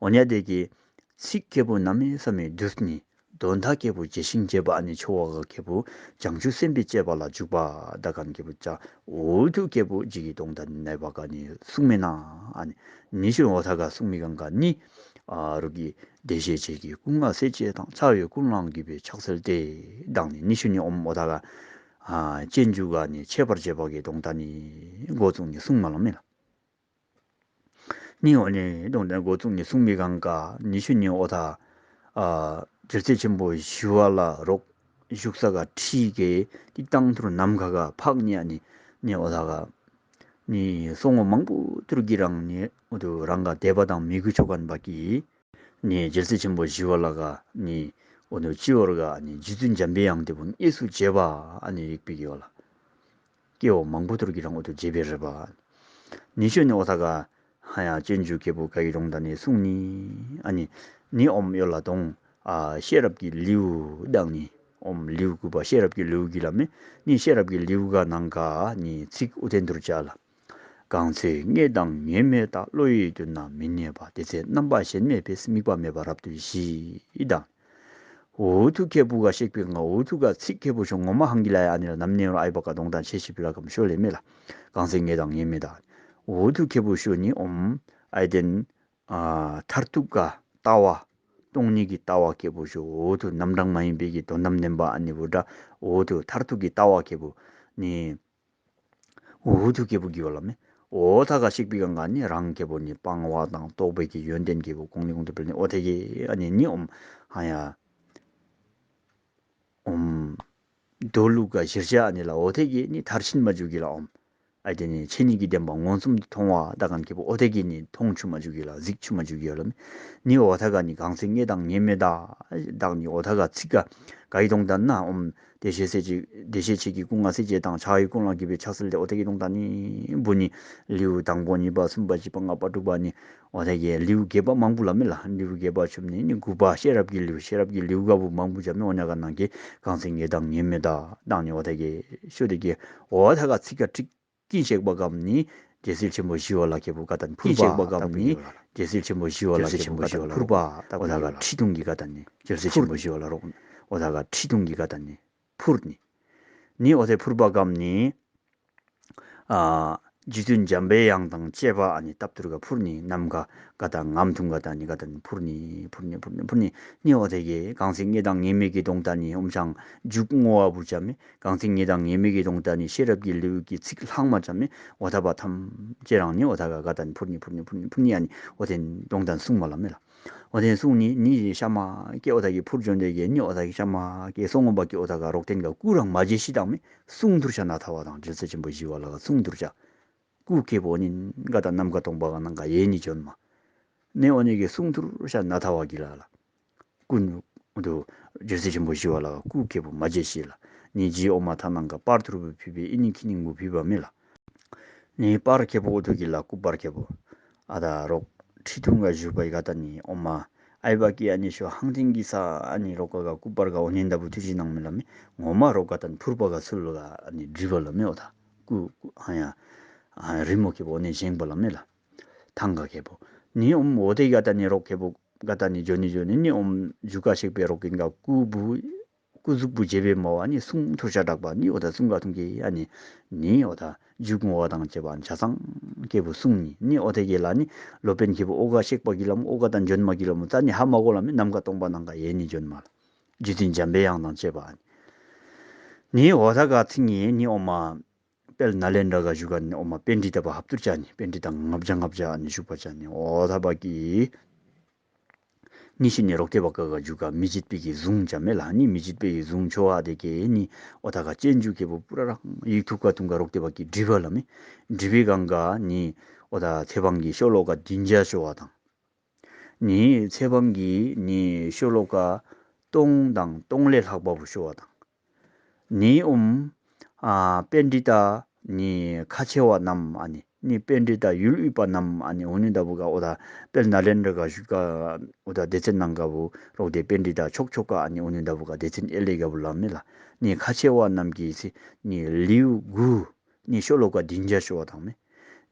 འོ་ནི་དེ་གི་ཚིག་ཁེ་པུ་གནམ་མེད་ས་མེད་བསྡུས་ནི། དོན་དག་ཁེ་པུ་ཇི་བཞིན་བྱེད་པ་ཨ་ནི་ཆོ་བ་ག་ཁེ་པུ་བྱང་ཆུབ་སེམས་དཔའི་སྤྱོད་པ་ལ་འཇུག་པ་ད་གན་ཁེ་པུ་ཅ། འོ་ཐུ་ཁེ་པུ་ཇི་གི་དོང་ད་ནི་ནའི་བ་ག་ནི་གསུང་མེ་ན་ཨ་ནི་ནི་ཤོ་འོ་ཐ་ག་གསུང་མེ་གང་ག་ནི་ཨ་རུ་གི་བདེ་གཤེགས་བཅས་ཀྱི་སྐུ་མངའ་སྲས་བཅས་དང་། ཕྱག་འོས་ཀུན་ལའང་གུས་པས་ཕྱག་འཚལ་ཏེ། དང་ནི་ནི་ཤོ་ནི་ཨོམ་འོ་ཐ་ག་ཨ་སྤྱོད་འཇུག་ག་ནི་འཆད་པར་བྱེད་པ་གི་དོང་ད་ནི་འགོ་བཙུགས་ནི་གསུང་མ་ལ་མེ་ལ། ནི་འོ་ནི་དོང་ད་འགོ་བཙུགས་ནི་གསུང་མེ་གང་ག་ནི་ཤོ་ནི་འོ་ཐ་ཨ་རྒྱལ་སྲས་ཆེན་པོ་ཞི་བ་ལྷ་རོག་བཞུགས་ས་ག་ཁྲི་གི་ཏིག་ཏང་ཐུར་ནམ་མཁའ་ག་ཕག་ནི་ཨ་ནི་ནི་འོ་ཐ་ག་ནི་སོ་ངོ་མང་པོ་ཐུར་གི་རང་ནི་འོ་ཐུ་རང་ག་དད་པ་དང་མོས་གུས་ཆོ་གན་བ་གི་ནི་རྒྱལ་སྲས་ཆེན་པོ་ཞི་བ་ལྷ་ག་ནི་འོ་ནི་སྤྱི་བོར་ག་ནི་རྗེ་བཙུན་འཇམ་པའི་དབྱངས་དེ་བུ་དངོས་སུ་མཇལ་བ་ཨ་ནི་ཡེག་པའི་གི་བ་ལ། སྐྱེ་བོ་མང་པོ་ཐུར་གི་རང་འོ་ཐུ་མཇལ་བའི་རེ་བ། ནི་ཤོ་ནི་འོ་ཐ་ག་ཧ་ཡ་སྤྱོད་འཇུག་ཁེ་པུ་ག་གི་དོང་ད་ནི་གསུང་ནི་ཨ་ནི་ནི་ཨོམ་ཡོ་ལ་དོང་ཨ་ཤེས་རབ་ཀྱི་ལེའུ་དང་ནི་ཨོམ་ལེའུ་གུ་པ་ཤེས་རབ་ཀྱི་ལེའུ་གི་ལ་མེ་ནི་ཤེས་རབ་ཀྱི་ལེའུ་ག་ནང་ག་ནི་ཚིག་འུ་ཐེན་ཐུར་ཅ་ལ། གང་ཚེ་རྔོས་དང་ངེས་མེད་དག། བློ་ཡི་མདུན་ན་མི་གནས་པ། དེ་ཚེ་རྣམ་པ་གཞན་མེད་པས། དམིགས་པ་མེད་པར་རབ་ཏུ་ཞི། དང་། འུ་ཐུ་ཁེ་པུ་ག་ཤེག་པེ་ང་འུ་ཐུ་ག་ཚིག་ཁེ་པུ་ཤོ་ངོ་མ་ཧང་གི་ལ་ཡ་ཨ་ནི་ལ་ནམ་ནེ་ར་ཨའི་བ་ག་དོང་ད་ཆེ་ཤི་པི་ལ་ཀམ་ཤོ་ལེ་མེ་ལ། གང་ཚེ་རྔོས་དང་ངེས་མེད་དག། འུ་ཐུ་ཁེ་པུ་ཤོ་ནི་ཨོམ་ཨའི་ཏེན་ཨ་མཐར་ཐུག་ག་ལྟ་བ་སྟོང་ཉིད་ཀྱི་ལྟ་བ་ཁེ་པུ་ཤོ་འུ་ཐུ་རྣམ་གྲངས་མ་ཡིན་པའི་གི་དོན་དམ་བདེན་པ་ཨ་ནི་བུ་དྲ་འུ་ཐུ་མཐར་ཐུག་གི་ལྟ་བ་ཁེ་པུ་ནི་འུ་ཐུ་ཁེ་པུ་གི་བ་ལ་མེ། འོ་ཐ་ག་ཤེག་པེ་གང་ག་ནི་རང་ཁེ་པུ་ནི་སྤང་བ་དང་རྟོགས་པའི་གི་ཡོན་ཏན་ཁེ་པུ་གོང་ནི་གོང་དུ་སྤེལ་ནི་འོ་ཐེ་གི་ཨ་ནི་ནི་ཨོམ་ཧ་ཡ་ཨོམ་མདོ་ལུགས་ག་གཞིར་བཞག་ཨ་ནི་ལ་འོ་ཐེ་གི་ནི་མཐར་ཕྱིན་མ་འཇུག་གི་ལ་ཨོམ་ཨའི་ཏེན་ནི་ཆོས་ཉིད་ཀྱི་བདེན་པ་མངོན་སུམ་དུ་མཐོང་བ་ད་གན་ཁེ་པུ་འོ་ཐེ་གི་ནི་མཐོང་ཆུ་མ་འཇུག་གི་ལ་གཟིགས་ཆུ་མ་འཇུག་གི་ལ་ནི་འོ་ཐ་ག་ནི་གང་ཚེ་རྔོས་དང་ངེས་མེད་དག། དག་ནི་འོ་ཐ་ག་ཚིག་ག་ག་གི་དོང་ད་ན་ཨོམ་བདེ་གཤེགས་སྲས་བཅས་བདེ་གཤེགས་བཅས་ཀྱི་སྐུ་མངའ་སྲས་བཅས་དང་ཕྱག་འོས་ཀུན་ལའང་གུས་པས་ཕྱག་འཚལ་ཏེ་འོ་ཐེ་གི་དོང་ད་ནི་བུ་ནི་ལེའུ་དང་པོ་གཉིས་པ་གསུམ་པ་བཞི་པ་ལྔ་པ་དྲུག་པ་ནི་འོ་ཐེ་གི་ལེའུ་བརྒྱད་པ་མང་པོ་ལ་མེ་ལ་ལེའུ་བརྒྱད་པ་ཆུམ་ནི་ནི་དགུ་པ་ཤེས་རབ་ཀྱི་ལེའུ་ཤེས་རབ་ཀྱི་ལེའུ་ག་བུ་མང་པོ་ཅ་མེ། འོ་ཉ་ག་ནང་གི་གང་ཚེ་རྔོས་དང་ངེས་མེད་དག་དག་ནི་འོ་ཐེ་གི་ཤོ་ཐེ་གི་འོ་ཐ་ག་ཚིག་ག་ཁྲིག་ཀིན་ཤེག་པ་གམ་ནི་ རྒྱལ་སྲས་ཆེན་པོ་ཞི་བ་ལྷ་ཁེ་པོ་ག་ཏན་ཕུར་པ་བཏགས་པའི་ཡོད་ལ། རྒྱལ་སྲས་ཆེན་པོ་ཞི་བ་ལྷ་ཁེ་པོ་ག་ཏན་ཕུར་པ་བཏགས་པའི་ཡོད་ལ། ཁྲི་གདུང་གི་ག་ཏན་ནི་རྒྱལ་སྲས་ཆེན་པོ་ཞི་བ་ལྷ་རོག་འོ་ད་ག་ཁྲི་གདུང་གི་ག་ཏན་ནི་ཕུར་ནི། ནི་འོ་དེ་ཕུར་པ་གམ་ནི་ཨ་རྗེ་བཙུན་འཇམ་པའི་དབྱངས་དང་བཅས་པ་ཨ་ནི་ལྟབ་ཐུར་ག་ཕུར་ནི། ནམ་མཁའ་ག་ཏན་ངམ་ཐུང་ག་ཏན་ནི་ག་ཏན་ཕུར་ནི་ཕུར་ནི་ཕུར་ནི་ཕུར་ནི། ནི་འོ་དེ་གི་གང་ཚེ་ངེས་དང་ངེས་མེད་ཀྱི་དོན་དག་ནི་ཨོམ་ཅང་འཇུག་བསྔོ་བ་བུ་ཅ་མེ། གང་ཚེ་ངེས་དང་ངེས་མེད་ཀྱི་དོན་དག་ནི་ཤེས་རབ་ཀྱི་ལེའུ་གི་ཚིག་ལྷག་མ་ཅ་མེ། འོ་ད་པ་ཐམས་ཅད་རང་ནི་འོ་ད་ག་ག་ཏན་ཕུར་ནི་ཕུར་ནི་ཕུར་ནི་ཕུར་ནི་ཨ་ནི་འོ་དེ་དོན་དག་གསུང་མ་ལ་མེ་ལ། འོ་དེ་གསུང་ནི་ནི་ཤ་མ་ཀེ་འོ་ད་གི་ཕུར་བྱོན་དེ་གི་ནི་འོ་ད་གི་ཤ་མ་ཀེ་སོང་ངོ་བ་ཀེ་འོ་ད་ག་རོག་ཏེན་ག་སྐུ་རང་མ་བརྗེད་ཤི་དང་མེ། གསུང་ཐུར་ཤ་ན་ཐ་བ་དང་རྒྱལ་སྲས་ཆེན་པོ་ཞི་བ་ལྷ་ག་གསུང་ཐུར་ཤ་སྐུ་ཁེ་པོ་ནི་ག་ཏན་ནམ་མཁའ་སྟོང་པ་ག་ནང་ག་ཡེ་ནི་བྱོན་མ། ནི་འོ་ནི་གི་གསུང་ཐུར་ཤ་ན་ཐ་བ་གི་ལ་ལ། སྐུ་ནུ་དུ་རྒྱལ་སྲས་ཆེན་པོ་ཞི་བ་ལྷ་སྐུ་ཁེ་པོ་མ་བརྗེད་ཤི་ལ། ནི་རྗེ་ཨོ་མ་ཐ་ནང་ག་པར་ཐུར་བུ་ཕི་བི་ཨི་ནི་ཁི་ནི་ངུ་ཕི་བ་མེ་ལ། ནི་པར་ཁེ་པོ་འོ་ཐུ་གི་ལ་སྐུ་པར་ཁེ་པོ་ཨ་ད་རོག་ཁྲི་ཐུང་ག་བཞུགས་པའི་ག་ཏན་ནི་ཨོ་མ་ཨའི་བ་ཀི་ཨ་ནི་ཤོ་ཧང་ཐིང་གི་ས་ཨ་ནི་རོག་ག་ག་སྐུ་པར་ག་འོ་ནི་ད་བུ་ཐུ་ཞི་ནང་མེ་ལ་མེ། ངོ་མ་རོག་ག་ཏན་ཕུར་པ་ག་ཚུལ་ག་ཨ་ནི་སྒྲིབ་པ་ལ་མེ། འོ་ད་སྐུ་ཨ་ཡ་ཨ་རི་མོ་ཁེ་པོ་འོ་ནི་བཞེངས་པ་ལ་མེ་ལ། ཐང་ག་ཁེ་པོ་ནི་ཨོམ་འོ་དེ་ག་ཏན་ནི་རོག་ཁེ་པོ་ག་ཏན་ནི་བྱོན་ནི་བྱོན་ནི་ནི་ཨོམ་འཇུག་ག་གཤེགས་པའི་རོག་ཀིན་ག་སྐུ་བུ་སྐུ་གཟུགས་བུ་བྱེད་པའི་མ་བ་ནི་གསུང་ཐུར་ཤ་དྲག་པ་ནི་འོ་ད་གསུང་ག་ཐུང་གི་ཨ་ནི་ནི་འོ་ད་འཇུག་ངོ་བ་དང་བཅས་པ་ཨ་ནི་ཆ་ཚང་ཁེ་པོ་གསུང་ནི་ནི་འོ་དེ་གི་ལ་ནི་སློབ་དཔོན་ཁེ་པོ་འོ་ག་གཤེགས་པ་གི་ལམ་འོ་ག་ཏན་བྱོན་མ་གི་ལམ་ཙ་ནི་ཧ་མ་གོ་ལ་མེ། ནམ་མཁའ་སྟོང་པ་ནང་ག་ཡེ་ནི་བྱོན་མ་ལ། རྗེ་བཙུན་འཇམ་པའི་དབྱངས་དང་བཅས་པ་ཨ་ནི་ནི་འོ་ད་ག་ཚིག་ནི་ནི་ཨོ་མ་དཔལ་ནཱ་ལེནྡྲ་ག་བཞུགས་ག་ནི་ཨོ་མ་པཎྜི་ཏ་པ་ཧབ་ཏུར་ཅ་ནི་པཎྜི་ཏ་ལྔ་བརྒྱ་ལྔ་བརྒྱ་ཨ་ནི་བཞུགས་པ་ཅ་ནི་འོ་ད་པ་ཀི་ནི་ཤི་ནི་རོག་ཏེ་པ་ཀ་ག་བཞུགས་ག་མི་ཕྱེད་པའི་གི་གཟུངས་ཅ་མེ་ལ། ནི་མི་ཕྱེད་པའི་གི་གཟུངས་ཆོ་བ་དེ་ཀེ་ནི་འོ་ད་ག་སྤྱན་འཇུག་ཁེ་པོ་པུ་ར་རང་ཡིག་ཐུག་ག་ཐུང་ག་རོག་ཏེ་པ་ཀི་སྒྲིབ་པ་ལ་མེ། སྒྲིབ་པའི་གང་ག་ནི་འོ་ད་ཚེ་འཕང་གི་ཤོ་ལོ་ཀ་བདུན་བརྒྱ་ཤོ་བ་དང་། ནི་ཚེ་འཕང་གི་ནི་ཤོ་ལོ་ཀ་སྟོང་དང་སྟོང་ལས་ལྷག་པ་བུ་ཤོ་བ་དང་། ནི་ཨོམ་ཨ་པཎྜི་ཏ་ནི་ཁ་ཆེ་བ་རྣམས་ཨ་ནི་ནི་པཎྜི་ཏ་ཡུལ་དབུས་པ་རྣམས་ཨ་ནི་འོ་ནི་ད་བུ་ག་འོ་ད་དཔལ་ནཱ་ལེནྡྲ་ག་བཞུགས་ག་འོ་ད་སྡེ་ཚན་ནང་ག་བུ་རོག་ཏེ་པཎྜི་ཏ་ཕྱོགས་ཕྱོགས་ག་ཨ་ནི་འོ་ནི་ད་བུ་ག་སྡེ་ཚན་ཨེ་ལེ་ག་བུ་ལ་མེ་ལ། ནི་ཁ་ཆེ་བ་རྣམས་ཀྱི་ཚེ་ནི་ལེའུ་དགུ་ནི་ཤོ་ལོ་ཀ་བདུན་བརྒྱ་ཤོ་བ་དང་མེ།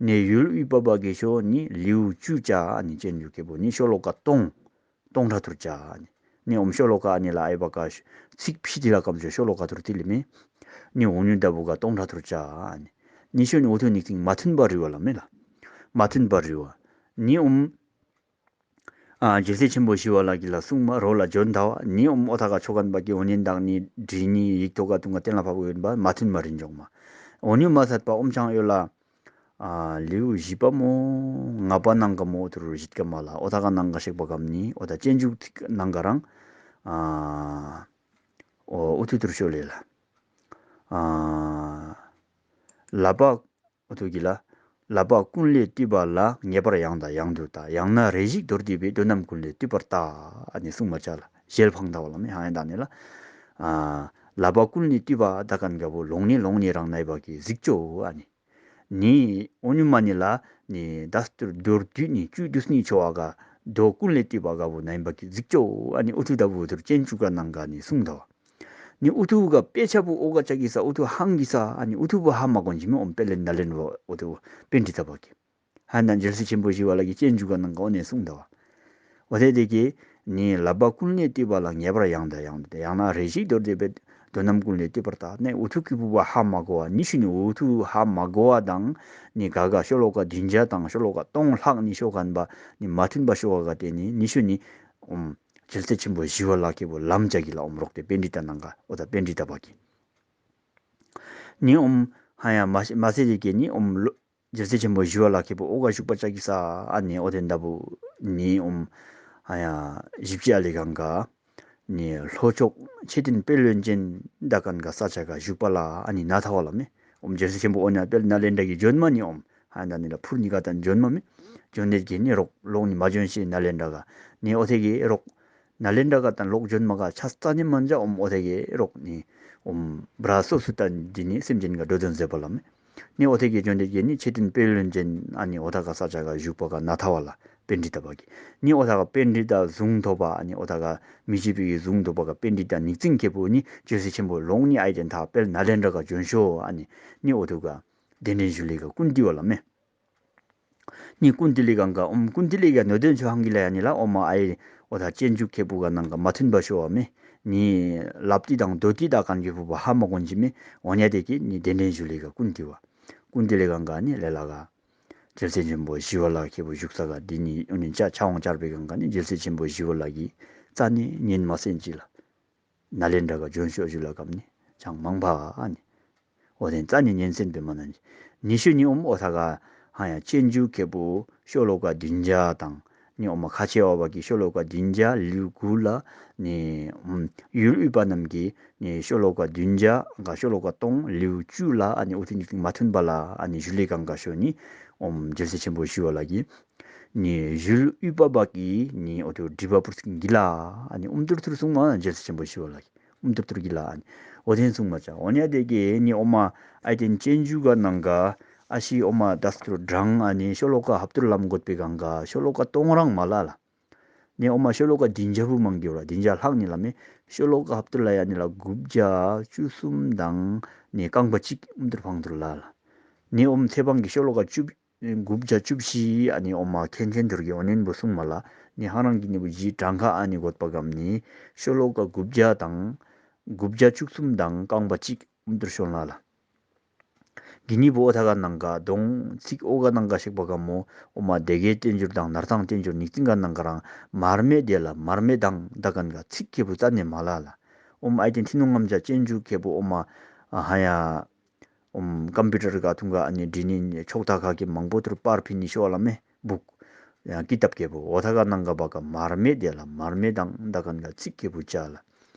ནི་ཡུལ་དབུས་པ་བ་གི་ཤོ་ནི་ལེའུ་བཅུ་ཅ་ཨ་ནི་སྤྱན་འཇུག་ཁེ་པོ་ནི་ཤོ་ལོ་ཀ་སྟོང་སྟོང་ཕྲག་ཐུར་ཅ་ཨ་ནི། ནི་ཨོམ་ཤོ་ལོ་ཀ་ཨ་ནི་ལ་ཨའི་བ་ཀ་ཚིག་ཕི་ཏི་ལ་ཀམ་ཤོ་ཤོ་ལོ་ཀ་ཐུར་ཏི་ལི་མེ། ནི་འོ་ནི་ད་བུ་ག་སྟོང་ཕྲག་ཐུར་ཅ་ཨ་ནི། ནི་ཤོ་ནི་འོ་ཐུ་ནི་ཚིག་མ་མཐུན་པ་རི་བ་ལ་མེ་ལ། མ་མཐུན་པ་རི་བ། ནི་ཨོམ་ཨ་རྒྱལ་སྲས་ཆེན་པོ་ཞི་བ་ལྷ་གི་ལ་གསུང་མ་རོ་ལ་བྱོན་ད་བ་ནི་ཨོམ་འོ་ད་ག་ཆོ་གན་པ་ཀི་འོ་ནི་དང་ནི་འདྲི་ནི་ཡིག་ཐོག་ག་ཐུང་ག་གཏན་ལ་ཕབ་ཡོད་པ་མ་མཐུན་པ་རི་འཇོག་མ། འོ་ནི་མ་ཚད་པ་ཨོམ་ཅང་ཡོད་ལ། ཨ་ལེའུ་བཞི་པ་མོ་ལྔ་པ་ནང་ག་མོ་འོ་ཐུར་བཞི་ཀ་མ་ལ་འོ་ད་ག་ནང་ག་གཤེགས་པ་གམ་ནི་འོ་ད་སྤྱན་འཇུག་ནང་ག་རང་ཨ་འོ་འོ་ཐུ་ཐུར་ཤོ་ལེ་ལ། ཨ་ལ་པ་འོ་ཐུ་གི་ལ། ལ་པ་ཀུན་ལས་བཏུས་པ་ལ་ངེས་པར་ཡང་དང་ཡང་དུ་བལྟ། ཡང་ན་རེ་ཞིག་མདོར་བསྡུས་པའི་དོན་རྣམས་ཀུན་ལས་བཏུས་པར་བལྟ། ཨ་ནི་གསུང་མ་ཅ་ལ་ཞལ་འཕང་ད་བ་ལ་མེ་ཧ་ཡང་ད་ནི་ལ། ཨ་ལ་པ་ཀུན་ལས་བཏུས་པ་ད་གན་ག་བུ་ལོང་ནི་ལོང་ནི་རང་ནའི་བ་ཀི་གཟིགས་ཅོ་ཨ་ནི། ནི་འོ་ནི་མ་ནི་ལ་ནི་ད་སྟུར་མདོར་བསྡུས་ནི་བཅུད་བསྡུས་ནི་ཆོ་བ་ག་མདོ་ཀུན་ལས་བཏུས་པ་ག་བུ་ནའི་བ་ཀི་གཟིགས་ཅོ་ཨ་ནི་འོ་ཐུ་ད་བུ་ཐུར་སྤྱན་འཇུག་ག་ནང་ག་ནི་གསུང་ད་བ། ནི་འོ་ཐུ་ག་དཔེ་ཆ་བུ་འོ་ག་ཅ་གི་ས་འོ་ཐུ་ཧང་གི་ས་ཨ་ནི་འོ་ཐུ་བུ་ཧ་མ་གོ་ནི་ཅི་མེ་ཨོམ་དཔལ་ནཱ་ལེནྡྲ་འོ་ཐུ་བུ་པཎྜི་ཏ་བ་ཀི། ཧ་ན་རྒྱལ་སྲས་ཆེན་པོ་ཞི་བ་ལྷ་གི་སྤྱན་འཇུག་ག་ནང་ག་འོ་ནི་གསུང་ད་བ། འོ་དེ་དེ་གི་ནི་ལ་པ་ཀུན་ལས་བཏུས་པ་ལ་ངེས་པར་ཡང་དང་ཡང་དུ་བལྟ། ཡང་ན་རེ་ཞིག་མདོར་བསྡུས་པའི་དོན་རྣམས་ཀུན་ལས་བཏུས་པར་བལྟ། ནི་འོ་ཐུ་གི་བུ་བ་ཧ་མ་གོ་བ་ནི་ཤུ་ནི་འོ་ཐུ་ཧ་མ་གོ་བ་དང་ནི་ག་ག་ཤོ་ལོ་ཀ་བདུན་བརྒྱ་དང་ཤོ་ལོ་ཀ་སྟོང་ལྷག་ནི་ཤོ་གན་པ་ནི་མ་མཐུན་པ་ཤོ་ག་ག་དེ་ནི་ནི་ཤུ་ནི་ཨོམ་རྒྱལ་སྲས་ཆེན་པོ་ཞི་བ་ལྷ་ཁེ་བུ་ལམ་ཅ་གི་ལ་ཨོམ་རོག་ཏེ་པཎྜི་ཏ་ནང་ག་འོ་ད་པཎྜི་ཏ་བ་ཀི། ནི་ཨོམ་ཧ་ཡ་མ་མ་ཚད་དེ་གི་ནི་ཨོམ་ལོ་རྒྱལ་སྲས་ཆེན་པོ་ཞི་བ་ལྷ་ཁེ་བུ་འོ་ག་བཞུགས་པ་ཅ་གི་ས་ཨ་ནི་འོ་དེ་ད་བུ་ནི་ཨོམ་ཧ་ཡ་ཞིབ་ཅ་ལེ་གང་ག་ནི་ལྷོ་ཕྱོགས་མཆོད་རྟེན་དཔལ་ཡོན་ཅན་ད་གན་ག་ས་ཆ་ག་བཞུགས་པ་ལ་ཨ་ནི་ན་ཐ་བ་ལ་མེ། ཨོམ་རྒྱལ་སྲས་ཆེན་པོ་འོ་ན་དཔལ་ནཱ་ལེནྡྲ་གི་བྱོན་མ་ནི་ཨོམ་ཧ་ཡ་ད་ནི་ལ་ཕུར་ནི་ག་ཏན་བྱོན་མ་མེ། བྱོན་དེ་གི་ནི་རོག་ལོག་ནི་མ་བྱོན་ཤེས་ནཱ་ལེནྡྲ་ག་ནི་འོ་དེ་གི་རོག་ནཱ་ལེནྡྲ་ག་ཏན་ལོག་བྱོན་མ་ག་ཆ་རྩ་ནི་མན་ཇ་ཨོམ་འོ་དེ་གི་རོག་ནི་ཨོམ་བྲ་སོ་སོ་ཏན་དི་ནི་སེམས་ཅན་ག་འགྲོ་དོན་མཛད་པ་ལ་མེ། ནི་འོ་དེ་གི་བྱོན་དེ་གི་ནི་མཆོད་རྟེན་དཔལ་ཡོན་ཅན་ཨ་ནི་འོ་ད་ག་ས་ཆ་ག་བཞུགས་པ་ག་ན་ཐ་བ་ལ་པཎྜི་ཏ་བ་ཀི། ནི་འོ་ད་ག་པཎྜི་ཏ་གཟུངས་ཐོབ་པ་ཨ་ནི་འོ་ད་ག་མི་ཕྱེད་པའི་གི་གཟུངས་ཐོབ་པ་ག་པཎྜི་ཏ་ཉིག་ཙིང་ཁེ་བུ་ནི་རྒྱལ་སྲས་ཆེན་པོ་ལོང་ནི་ཨའི་ཏེན་ཐ་དཔལ་ནཱ་ལེནྡྲ་ག་བྱོན་ཤོ་ཨ་ནི་ནི་འོ་ཐུ་ག་གདན་འདྲེན་ཞུ་ལེ་ག་ཀུན་ཏི་བ་ལ་མེ། ནི་ཀུན་ཏི་ལི་གང་ག་ཨོམ་ཀུན་ཏི་ལི་ག་ནོ་དོན་ཆོ་ཧང་གི་ལ་ཡ་ནི་ལ་ཨོ་མ་ཨའི་ཨོ་ཐ་སྤྱན་འཇུག་ཁེ་པུ་ག་ནང་ག་མ་མཐུན་པ་ཤོ་བ་མེ། ནི་ལབ་ཏི་དང་དོ་ཏི་དག་ཁན་གི་བུ་བ་ཧ་མ་གོན་ཅི་མེ། འོ་ཉ་དེ་གི་ནི་གདན་འདྲེན་ཞུ་ལི་ག་ཀུན་ཏི་བ། ཀུན་ཏི་ལི་གང་ག་ནི་ལེ་ལ་ག་རྒྱལ་སྲས་ཆེན་པོ་ཞི་བ་ལྷ་ཁེ་པུ་བཞུགས་ས་ག་འདི་ནི་ཨོ་ནི་ཅ་ཆ་འོང་ཅར་པེ་གང་ག་ནི་རྒྱལ་སྲས་ཆེན་པོ་ཞི་བ་ལྷ་གི་རྩ་ནི་ཉན་མ་སེན་ཅི་ལ། ནཱ་ལེནྡྲ་ག་ཇོན་ཤོ་ཞུ་ལ་གམ་ནི་ཅང་མང་པ་ཨ་ནི། འོ་དེ་རྩ་ནི་ཉན་སེན་པེ་མ་ན་ནི། ཉི་ཤུ་ནི་ཨོམ་ཨོ་ཐ་ག་ཧ་ཡ་སྤྱན་འཇུག་ཁེ་པུ་ཤོ་ལོ་ཀ་བདུན་བརྒྱ་དང་ནི་ཨོ་མ་ཁ་ཆེ་བ་བ་གི་ཤོ་ལོ་ཀ་བདུན་བརྒྱ་ལེའུ་དགུ་ལ་ནི་ཨམ་ཡུལ་དབུས་པ་རྣམས་ཀྱི་ནི་ཤོ་ལོ་ཀ་བདུན་བརྒྱ་ག་ཤོ་ལོ་ཀ་སྟོང་ལེའུ་བཅུ་ལ་ཨ་ནི་ཨུ་ཐུ་ནི་མ་མཐུན་པ་ལ་ཨ་ནི་ཞུ་ལི་གང་ག་ཤོ་ནི་ཨོམ་རྒྱལ་སྲས་ཆེན་པོ་ཞི་བ་ལྷ་གི་ནི་ཡུལ་དབུས་པ་བ་གི་ནི་ཨོ་ཐུ་སྒྲིབ་པ་པུར་སྐྱིན་གི་ལ་ཨ་ནི་ཨུམ་ཐུར་ཐུར་གསུང་མ་རྒྱལ་སྲས་ཆེན་པོ་ཞི་བ་ལྷ་གི་ཨུམ་ཐུར་ཐུར་གི་ལ་ཨ་ནི་འོ་དེ་གསུང་མ་ཅ། འོ་ཉ་དེ་གི་ནི་ཨོ་མ་ཨའི་ཏེན་སྤྱན་འཇུག་ག་ནང་ག་ཨ་ཤི་ཨོ་མ་དས་ཐུར་དྲང་ཨ་ནི་ཤོ་ལོ་ཀ་ཧབ་ཐུར་ལམ་གོད་པེ་གང་ག་ཤོ་ལོ་ཀ་སྟོང་རང་མ་ལ་ལ། ནི་ཨོ་མ་ཤོ་ལོ་ཀ་བདུན་བརྒྱ་བུ་མང་གི་ར་བདུན་བརྒྱ་ལྷག་ནི་ལ་མེ། ཤོ་ལོ་ཀ་ཧབ་ཐུར་ལ་ཡ་ནི་ལ་དགུ་བརྒྱ་བཅུ་གསུམ་དང་ནི་རྐང་པ་གཅིག་ཨུམ་ཐུར་ཕང་ཐུར་ལ་ལ། ནི་ཨོམ་ཚེ་འཕང་གི་ཤོ་ལོ་ཀ་བཅུ་དགུ་བརྒྱ་བཅུ་བཞི་ཨ་ནི་ཨོ་མ་མཁན་ཆེན་ཐུར་གི་འོ་ནན་བུ་གསུང་མ་ལ། ནི་ཧ་རང་གི་ནི་བུ་ཇི་གྲངས་ཁ་ཨ་ནི་གོད་པ་གམ་ནི་ཤོ་ལོ་ཀ་དགུ་བརྒྱ་དང་དགུ་བརྒྱ་བཅུ་གསུམ་དང་རྐང་པ་གཅིག་ཨུམ་ཐུར་ཤོ་ལ་ལ། གི་ནི་བུ་ཨོ་ཐ་ག་ནང་ག་དོང་ཚིག་ཨོ་ག་ནང་ག་ཤེག་པ་ག་མོ་ཨོ་མ་སྡེ་དགེ་བསྟན་འགྱུར་དང་ནར་ཐང་བསྟན་འགྱུར་ཉིག་ཙིང་ག་ནང་ག་རང་མར་མེ་དེ་ལ་མར་མེ་དང་ད་གན་ག་ཚིག་ཁེ་བུ་རྩ་ནེ་མ་ལ་ལ། ཨོ་མ་ཨའི་ཏེན་ཐི་ནུ་ངམ་ཅ་སྤྱན་འཇུག་ཁེ་བུ་ཨོ་མ་ཨ་ཧ་ཡ་ཨོམ་ཀམ་པིའུ་ཊར་ག་ཐུང་ག་ཨ་ནི་འབྲི་ནི་ཕྱོགས་མཐའ་ཁ་གི་མང་པོ་ཐུར་པར་ཕི་ནི་ཤོ་ལ་མེ་བུག་ཡང་ཀི་ཏབ་ཁེ་བུ་ཨོ་ཐ་ག་ནང་ག་བ་ག་མར་མེ་དེ་ལ་མར་མེ་དང་ད་གན་ག་ཚིག་ཁེ་བུ་ཅ་ལ།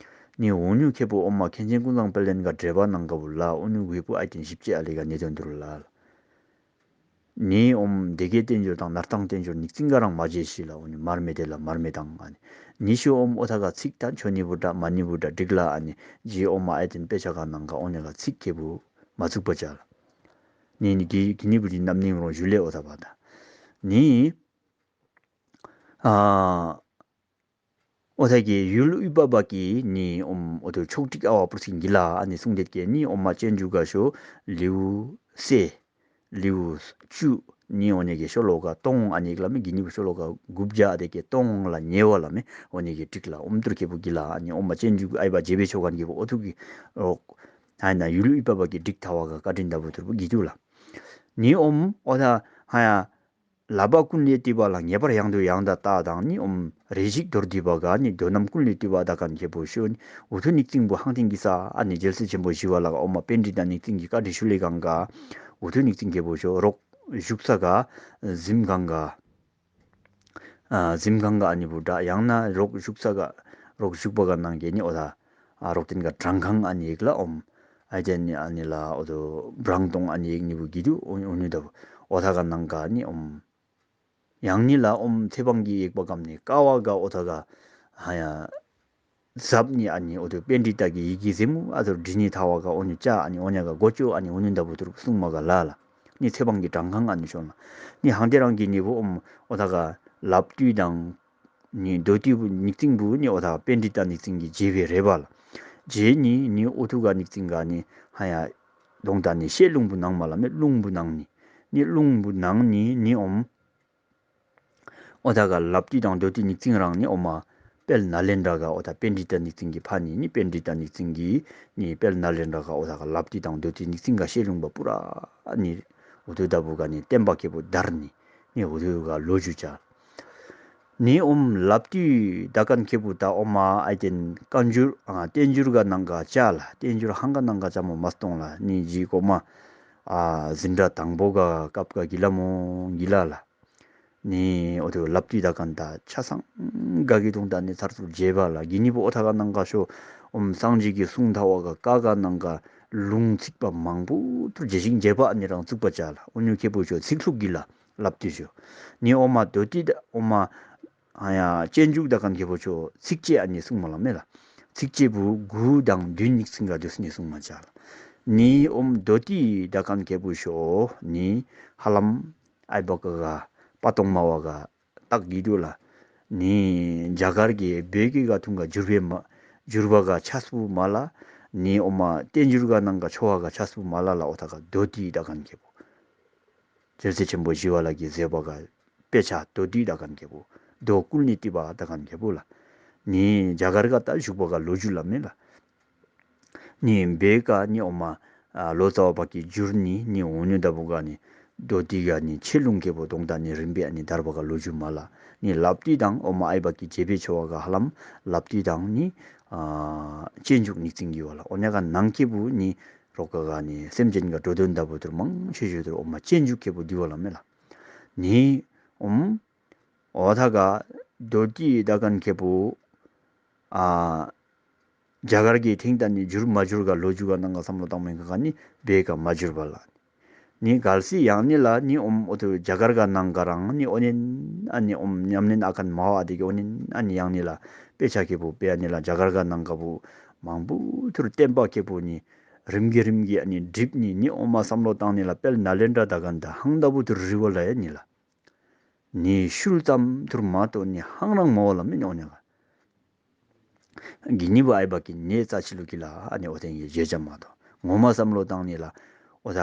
ནི་འོ་ཉུ་ཁེ་བུ་ཨོ་མ་མཁན་ཆེན་ཀུན་བཟང་དཔལ་ལྡན་ག་འགྲེལ་པ་ནང་ག་བུ་ལ་འོ་ཉུ་གུ་བུ་ཨའི་ཏེན་ཞིབ་ཅེ་ཨ་ལི་ག་ནི་དོན་དུ་ལ་ལ། ནི་ཨོམ་སྡེ་དགེ་བསྟན་འགྱུར་དང་ནར་ཐང་བསྟན་འགྱུར་ཉིག་ཙིང་ག་རང་མ་བརྗེད་ཤི་ལ་འོ་ནི་མར་མེ་དེ་ལ་མར་མེ་དང་ཨ་ནི། ཉི་ཤུ་ཨོམ་ཨོ་ཐ་ག་ཚིག་ད་ཆོ་ནི་བུ་དྲ་མ་ནི་བུ་དྲ་འགྲིག་ལ་ཨ་ནི་ཇི་ཨོ་མ་ཨའི་ཏེན་དཔེ་ཆ་ག་ནང་ག་འོ་ནི་ག་ཚིག་ཁེ་བུ་མ་ཚུགས་པ་ཅ་ལ། ནི་ནི་གི་གི་ནི་བུ་ཇི་ནམ་ནིང་རོང་ཞུ་ལེ་ཨོ་ཐ་བ་ད། ནི་ཨ་ཨོ་ཐ་གི་ཡུལ་དབུས་པ་བ་གི་ནི་ཨོམ་ཨོ་ཐུ་ཕྱོགས་སྒྲིག་ཨ་བ་པུར་སིང་གི་ལ་ཨ་ནི་གསུང་དེ་གི་ནི་ཨོ་མ་སྤྱན་འཇུག་ག་ཤོ་ལེའུ་སེ་ལེའུ་བཅུ་ནི་འོ་ནི་གི་ཤོ་ལོ་ཀ་སྟོང་ཨ་ནི་གི་ལ་མེ་གི་ནི་བུ་ཤོ་ལོ་ཀ་དགུ་བརྒྱ་དེ་གི་སྟོང་ལ་ཉེ་བ་ལ་མེ་འོ་ནི་གི་ཏིག་ལ་ཨོམ་ཐུར་ཁེ་བུ་གི་ལ་ཨ་ནི་ཨོ་མ་སྤྱན་འཇུག་ཨའི་བ་ཇེ་བེ་ཆོ་གན་གི་བུ་ཨོ་ཐུ་གི་རོག་ཧ་ཡ་ན་ཡུལ་དབུས་པ་བ་གི་སྒྲིག་ཐ་བ་ག་བཀའ་དྲིན་ད་བུ་ཐུར་བུ་གི་ཐུ་ལ། ནི་ཨོམ་ཨོ་ཐ་ཧ་ཡ་ལ་བ་ཀུན་ལས་བཏུས་པ་ལ་ངེས་པར་ཡང་དུ་ཡང་དུ་བལྟ་དང་ནི་ཨོམ་རེ་ཞིག་མདོར་བསྡུས་པ་ག་ནི་དོན་རྣམ་ཀུན་ལས་བཏུས་པ་ད་གན་ཁེ་བུ་ཤོ་ནི་ཨུ་ཐུ་ཉིག་ཙིང་བུ་ཧང་ཏིང་གི་ས་ཨ་ནི་རྒྱལ་སྲས་ཆེན་པོ་ཞི་བ་ལྷ་ག་ཨོ་མ་པཎྜི་ཏ་ཉིག་ཙིང་གི་བཀའ་དྲིན་ཞུ་ལེ་གང་ག་ཨུ་ཐུ་ཉིག་ཙིང་ཁེ་བུ་ཤོ་རོག་བཞུགས་ས་ག་གཟིམ་ཁང་ག་ཨ་གཟིམ་ཁང་ག་ཨ་ནི་བུ་དྲ་ཡང་ན་རོག་བཞུགས་ས་ག་རོག་བཞུགས་པ་ག་ནང་གི་ནི་ཨོ་ཐ་ཨ་རོག་ཏེན་ག་དྲང་ཁང་ཨ་ནི་ཡིག་ལ་ཨོམ་ཨའི་ཏེན་ནི་ཨ་ནི་ལ་ཨོ་ཐུ་བྲང་སྟོང་ཨ་ནི་ཡིག་ནི་བུ་གི་ཐུ་ཨོ་ཨོ་ནི་ད་བུ་ཨོ་ཐ་ག་ནང་ག་ནི་ཨོམ་ཡང་ནི་ལ་ཨོམ་ཚེ་འཕང་གི་ཡིག་པ་གམ་ནི་ཀ་བ་ག་ཨོ་ཐ་ག་ཧ་ཡ་ཟབ་ནི་ཨ་ནི་ཨོ་ཐུ་པཎྜི་ཏ་གི་ཡི་གེ་ཟེ་མུ་ཨ་ཐུར་བྲི་ནི་ཐ་བ་ག་ཨོ་ནི་ཅ་ཨ་ནི་ཨོ་ཉ་ག་གོ་ཅོ་ཨ་ནི་ཨོ་ནི་ད་བུ་ཐུར་གསུང་མ་ག་ལ་ལ། ནི་ཚེ་འཕང་གི་དྲང་ཁང་ཨ་ནི་ཤོ་ལ། ནི་ཧང་ཏེ་རང་གི་ནི་བུ་ཨོམ་ཨོ་ཐ་ག་ལབ་བཏུས་དང་ནི་མདོ་བཏུས་བུ་ཉིག་ཙིང་བུ་ནི་ཨོ་ཐ་པཎྜི་ཏ་ཉིག་ཙིང་གི་ཇེ་བེ་རེ་བ་ལ། ཇེ་ནི་ནི་ཨོ་ཐུ་ག་ཉིག་ཙིང་ག་ནི་ཧ་ཡ་དོང་ད་ནི་ཤེ་ལུང་བུ་ནང་མ་ལ་མེ་ལུང་བུ་ནང་ནི་ནི་ལུང་བུ་ནང་ནི་ནི་ཨོམ་ཨོ་ཐ་ག་ལབ་བཏུས་དང་མདོ་བཏུས་ཉིག་ཙིང་རང་ནི་ཨོ་མ་དཔལ་ནཱ་ལེནྡྲ་ག་ཨོ་ཐ་པཎྜི་ཏ་ཉིག་ཙིང་གི་ཕ་ནི་ནི་པཎྜི་ཏ་ཉིག་ཙིང་གི་ནི་དཔལ་ནཱ་ལེནྡྲ་ག་ཨོ་ཐ་ག་ལབ་བཏུས་དང་མདོ་བཏུས་ཉིག་ཙིང་ག་ཤེ་ལུང་བ་པུ་ར་ནི་ཨོ་ཐུ་ད་བུ་ག་ནི་བསྟན་པ་ཁེ་བུ་དར་ནི་ནི་ཨོ་ཐུ་ག་ལོ་རྒྱུས་ཅ། ནི་ཨོམ་ལབ་བཏུས་ད་གན་ཁེ་བུ་ད་ཨོ་མ་ཨའི་ཏེན་བཀའ་འགྱུར་ཨ་བསྟན་འགྱུར་ག་ནང་ག་ཅ་ལ་བསྟན་འགྱུར་ཧང་ག་ནང་ག་ཅ་མོ་མ་སྟོང་ལ་ནི་ཇི་གོ་མ་ཨ་ཟིན་གྲྭ་དང་པོ་ག་སྐབས་ག་གི་ལ་མོ་གི་ལ་ལ། ནི་ཨོ་ཐུ་ལབ་བཏུས་ད་གན་ད་ཆ་ཚང་ག་གི་དོང་ད་ནི་ཚར་ཚུར་བརྗེ་བ་ལ་གི་ནི་བུ་ཨོ་ཐ་ག་ནང་ག་ཤོ་ཨོམ་སངས་རྒྱས་ཀྱི་གསུང་ཐ་བ་ག་ཀ་ག་ནང་ག་ལུང་ཚིག་པ་མང་པོ་ཐུར་བརྗེ་ཞིང་བརྗེ་བ་ནི་རང་ཚུགས་པ་ཅ་ལ་ཨོ་ཉུ་ཁེ་བུ་ཤོ་ཚིག་ལྷུག་གི་ལ་ལབ་བཏུས་ཤོ། ནི་ཨོ་མ་མདོ་བཏུས་ད་ཨོ་མ་ཨ་ཡ་སྤྱན་འཇུག་ད་གན་ཁེ་བུ་ཤོ་ཚིགས་བཅད་ཨ་ནི་གསུང་མ་ལ་མེ་ལ། ཚིགས་བཅད་བུ་དགུ་དང་བདུན་ཉིག་ཙིང་ག་དུས་ནི་གསུང་མ་ཅ་ལ། ནི་ཨོམ་མདོ་བཏུས་ད་གན་ཁེ་བུ་ཤོ་ནི་ཧ་ལམ་ཨའི་བ་ག་ག་པ་སྟོང་མ་བ་ག་ཏག་གི་དུ་ལ། ནི་རྒྱ་གར་གི་བོད་ཀྱི་ག་ཐུང་ག་འགྱུར་བའི་མ་འགྱུར་བ་ག་ཆ་སུ་མ་ལ། ནི་ཨོ་མ་བསྟན་འགྱུར་ག་ནང་ག་ཆོ་བ་ག་ཆ་སུ་མ་ལ་ལ་ཨོ་ཐ་ག་མདོ་བཏུས་ད་གན་ཁེ་བུ། རྒྱལ་སྲས་ཆེན་པོ་ཞི་བ་ལྷ་གིས་མཛད་པ་ག་དཔེ་ཆ་མདོ་སྡེ་དག་ཁན་ཁེ་པུ་མདོ་ཀུན་ལས་བཏུས་པ་དག་ཁན་ཁེ་པུ་ལགས། ནི་རྒྱ་གར་ག་ད་བཞུགས་པ་ག་ལོ་རྒྱུས་ལ་མེ་ལགས། ནི་བོད་ག་ནི་ཨོ་མ་ཨ་ལོ་ཙཱ་བ་པ་གི་འགྱུར་ནི་ནི་འོ་ནི་ད་བུ་ག་ནི་མདོ་སྡེ་ག་ནི་ཆེ་ལུང་ཁེ་པུ་དོང་ད་ནི་རིམ་པས་ཨ་ནི་དར་བ་ག་ལོ་རྒྱུས་མ་ལགས། ནི་ལབ་སྟེ་དང་ཨོ་མ་ཨའི་བ་གི་རྗེ་དཔལ་ཆེ་བ་ག་ཧ་ལམ་ལབ་སྟེ་དང་ནི་ཨ་སྤྱོད་འཇུག་ཉིག་ཙིང་གི་བ་ལགས། ཨོ་ནི་ག་ནང་ཁེ་པུ་ནི་རོགས་ག་ག་ནི་སེམས་ཅན་ག་འགྲོ་དོན་ད་བུ་ཐུར་མང་ཆེ་ཤོས་ཐུར་ཨོ་མ་སྤྱོད་འཇུག་ཁེ་པུ་འདི་བ་ལ་མེ་ལགས། ནི་ཨོམ་ཨོ་ཐ་ག་མདོ་སྡེ་དག་ཁན་ཁེ་པུ་ཨ་རྒྱ་གར་གི་ཐིང་ད་ནི་འགྱུར་མ་འགྱུར་ག་ལོ་རྒྱུས་ག་ནང་ག་བསམ་བློ་བཏང་མི་ག་ག་ནི་བོད་ག་མ་འགྱུར་བ་ལགས། ནི་གལ་སྲིད་ཡང་ནི་ལགས་ནི་ཨོམ་ཨོ་ཐུ་རྒྱ་གར་ག་ནང་ག་རང་ནི་ཨོ་ནི་ཨ་ནི་ཨོམ་ཉམས་ལེན་ཨ་ཁན་མ་བ་ཨ་དེ་གི་ཨོ་ནི་ཨ་ནི་ཡང་ནི་ལགས་དཔེ་ཆ་ཁེ་པུ་དཔེ་ཨ་ནི་ལགས་རྒྱ་གར་ག་ནང་ག་བུ་མང་པོ་ཐུར་བསྟན་པ་ཁེ་པུ་ནི་རིམ་གྱིས་རིམ་གྱིས་ཨ་ནི་འགྲིབ་ནི་ནི་ཨོ་མ་བསམ་བློ་བཏང་ནི་ལགས་དཔལ་ནཱ་ལེནྡྲ་དག་ཁན་ད་ཧང་ད་བུ་ཐུར་རི་བ་ལ་ཡ་ནི་ལགས། ནི་ཤུལ་ཙམ་ཐུར་མ་གཏོགས་ནི་ཧང་རང་མ་བ་ལ་མེ་ནི་ཨོ་ནི་ག། གི་ནི་བ་ཨའི་བ་གི་ནི་རྩ་ཆི་ལུ་གི་ལ་ཨ་ནི་ཨོ་ཐེན་གི་བརྗོད་བྱ་མ་གཏོགས་ངོ་མ་བསམ་བློ་བཏང་ནི་ལགས་ཨོ་ཐ་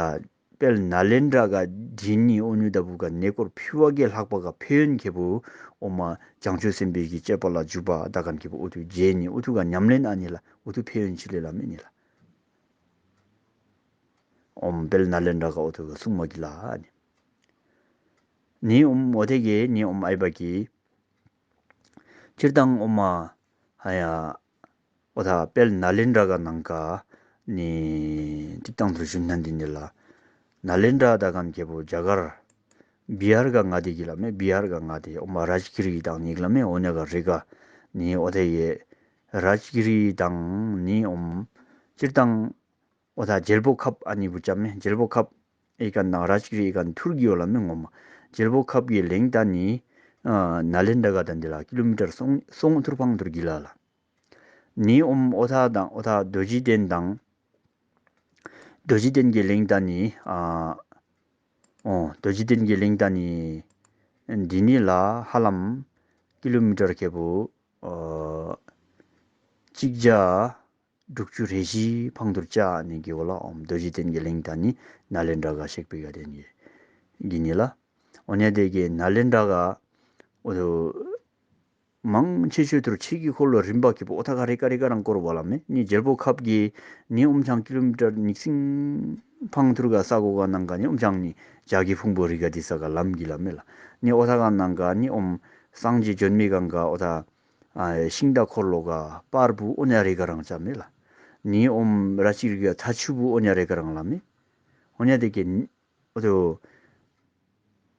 དཔལ་ནཱ་ལེནྡྲ་ག་འདི་ནི་ཨོ་ནུ་ད་བུ་ག་གནས་སྐོར་ཕི་བ་གི་ལྷག་པ་ག་ཕན་ཡོན་ཁེ་པུ་ཨོ་མ་བྱང་ཆུབ་སེམས་དཔའི་གི་སྤྱོད་པ་ལ་འཇུག་པ་དག་ཁན་ཁེ་པུ་ཨོ་ཐུ་རྗེ་ནི་ཨོ་ཐུ་ག་ཉམས་ལེན་ཨ་ནི་ལགས་ཨོ་ཐུ་ཕན་ཡོན་ཆི་ལེ་ལ་མེ་ནི་ལགས། ཨོམ་དཔལ་ནཱ་ལེནྡྲ་ག་ཨོ་ཐུ་ག་གསུང་མ་གི་ལ་ཨ་ནི། ནི་ཨོམ་ཨོ་ཐེ་གེ་ནི་ཨོམ་ཨའི་བ་གི་སྤྱིར་བཏང་ཨོ་མ་ཧ་ཡ་ཨོ་ཐ་དཔལ་ནཱ་ལེནྡྲ་ག་ནང་ག་ནི་ཏིག་ཏང་ཐུར་ཞུ་ན་འདི་ནི་ལགས་ནཱ་ལེནྡྲ་དག་ཁན་ཁེ་པུ་རྒྱ་གར་བི་ཧར་ག་ང་དེ་གི་ལ་མེ་བི་ཧར་ག་ང་དེ་ཨོ་མ་རཱཇ་གི་རི་དང་ནི་གི་ལ་མེ་ཨོ་ནི་ག་རི་ག་ནི་ཨོ་ཐེ་ཡེ་རཱཇ་གི་རི་དང་ནི་ཨོམ་སྤྱིར་བཏང་ཨོ་ཐ་རྒྱལ་པོ་ཁབ་ཨ་ནི་བུ་ཅམ་མེ་རྒྱལ་པོ་ཁབ་ཨི་ཀན་དང་རཱཇ་གི་རི་ཨི་ཀན་ཐུར་གི་ཡོ་ལ་མེ་ངོ་མ་རྒྱལ་པོ་ཁབ་གི་གླིང་ད་ནི་ཨ་ནཱ་ལེནྡྲ་ག་དང་འདི་ལ་ཀི་ལོ་མི་ཊར་སོང་སོང་ཐུར་ཕང་ཐུར་གི་ལ་ལགས། ནི་ཨོམ་ཨོ་ཐ་དང་ཨོ་ཐ་རྡོ་རྗེ་གདན་དང་རྡོ་རྗེ་གདན་གི་གླིང་ད་ནི་ཨ་ཨོ་རྡོ་རྗེ་གདན་གི་གླིང་ད་ནི་འདི་ནི་ལགས་ཧ་ལམ་ཀི་ལོ་མི་ཊར་ཁེ་པུ་ཨ་གཅིག་བརྒྱ་དྲུག་ཅུ་རེ་བཞི་ཕང་ཐུར་ཅ་ནི་གི་ཝ་ལ་ཨོམ་རྡོ་རྗེ་གདན་གི་གླིང་ད་ནི་ནཱ་ལེནྡྲ་ག་གཤེགས་པའི་ག་དེ་ནི་གི་ནི་ལགས། ཨོ་ནི་དེ་གི་ནཱ་ལེནྡྲ་ག་ཨོ་ཐུ་མང་ཆེ་ཤོས་ཐུར་ཆེ་གི་འཁོར་ལོ་རིམ་པ་ཁེ་པུ་ཨོ་ཐ་ག་རེ་ག་རེ་ག་རང་སྐོར་བ་ལ་མེ་ནི་རྒྱལ་པོ་ཁབ་གི་ནི་ཨོམ་ཆང་ཀི་ལོ་མི་ཊར་ཉིག་སིང་ཕང་ཐུར་ག་ས་གོ་ག་ནང་ག་ནི་ཨོམ་ཆང་ནི་བྱ་རྒོད་ཕུང་པོ་རི་ག་དི་ས་ག་ལམ་གི་ལ་མེ་ལགས། ནི་ཨོ་ཐ་ག་ནང་ག་ནི་ཨོམ་སངས་རྒྱས་བྱོན་མི་གང་ག་ཨོ་ཐ་ཨ་ཤིང་རྟ་འཁོར་ལོ་ག་པར་བུ་ཨོ་ཉ་རེ་ག་རང་ཅ་མེ་ལགས། ནི་ཨོམ་རཱཇ་གི་རི་ག་ཐ་ཆུ་བུ་ཨོ་ཉ་རེ་ག་རང་ལ་མེ། ཨོ་ཉ་དེ་གི་ཨོ་ཐུ་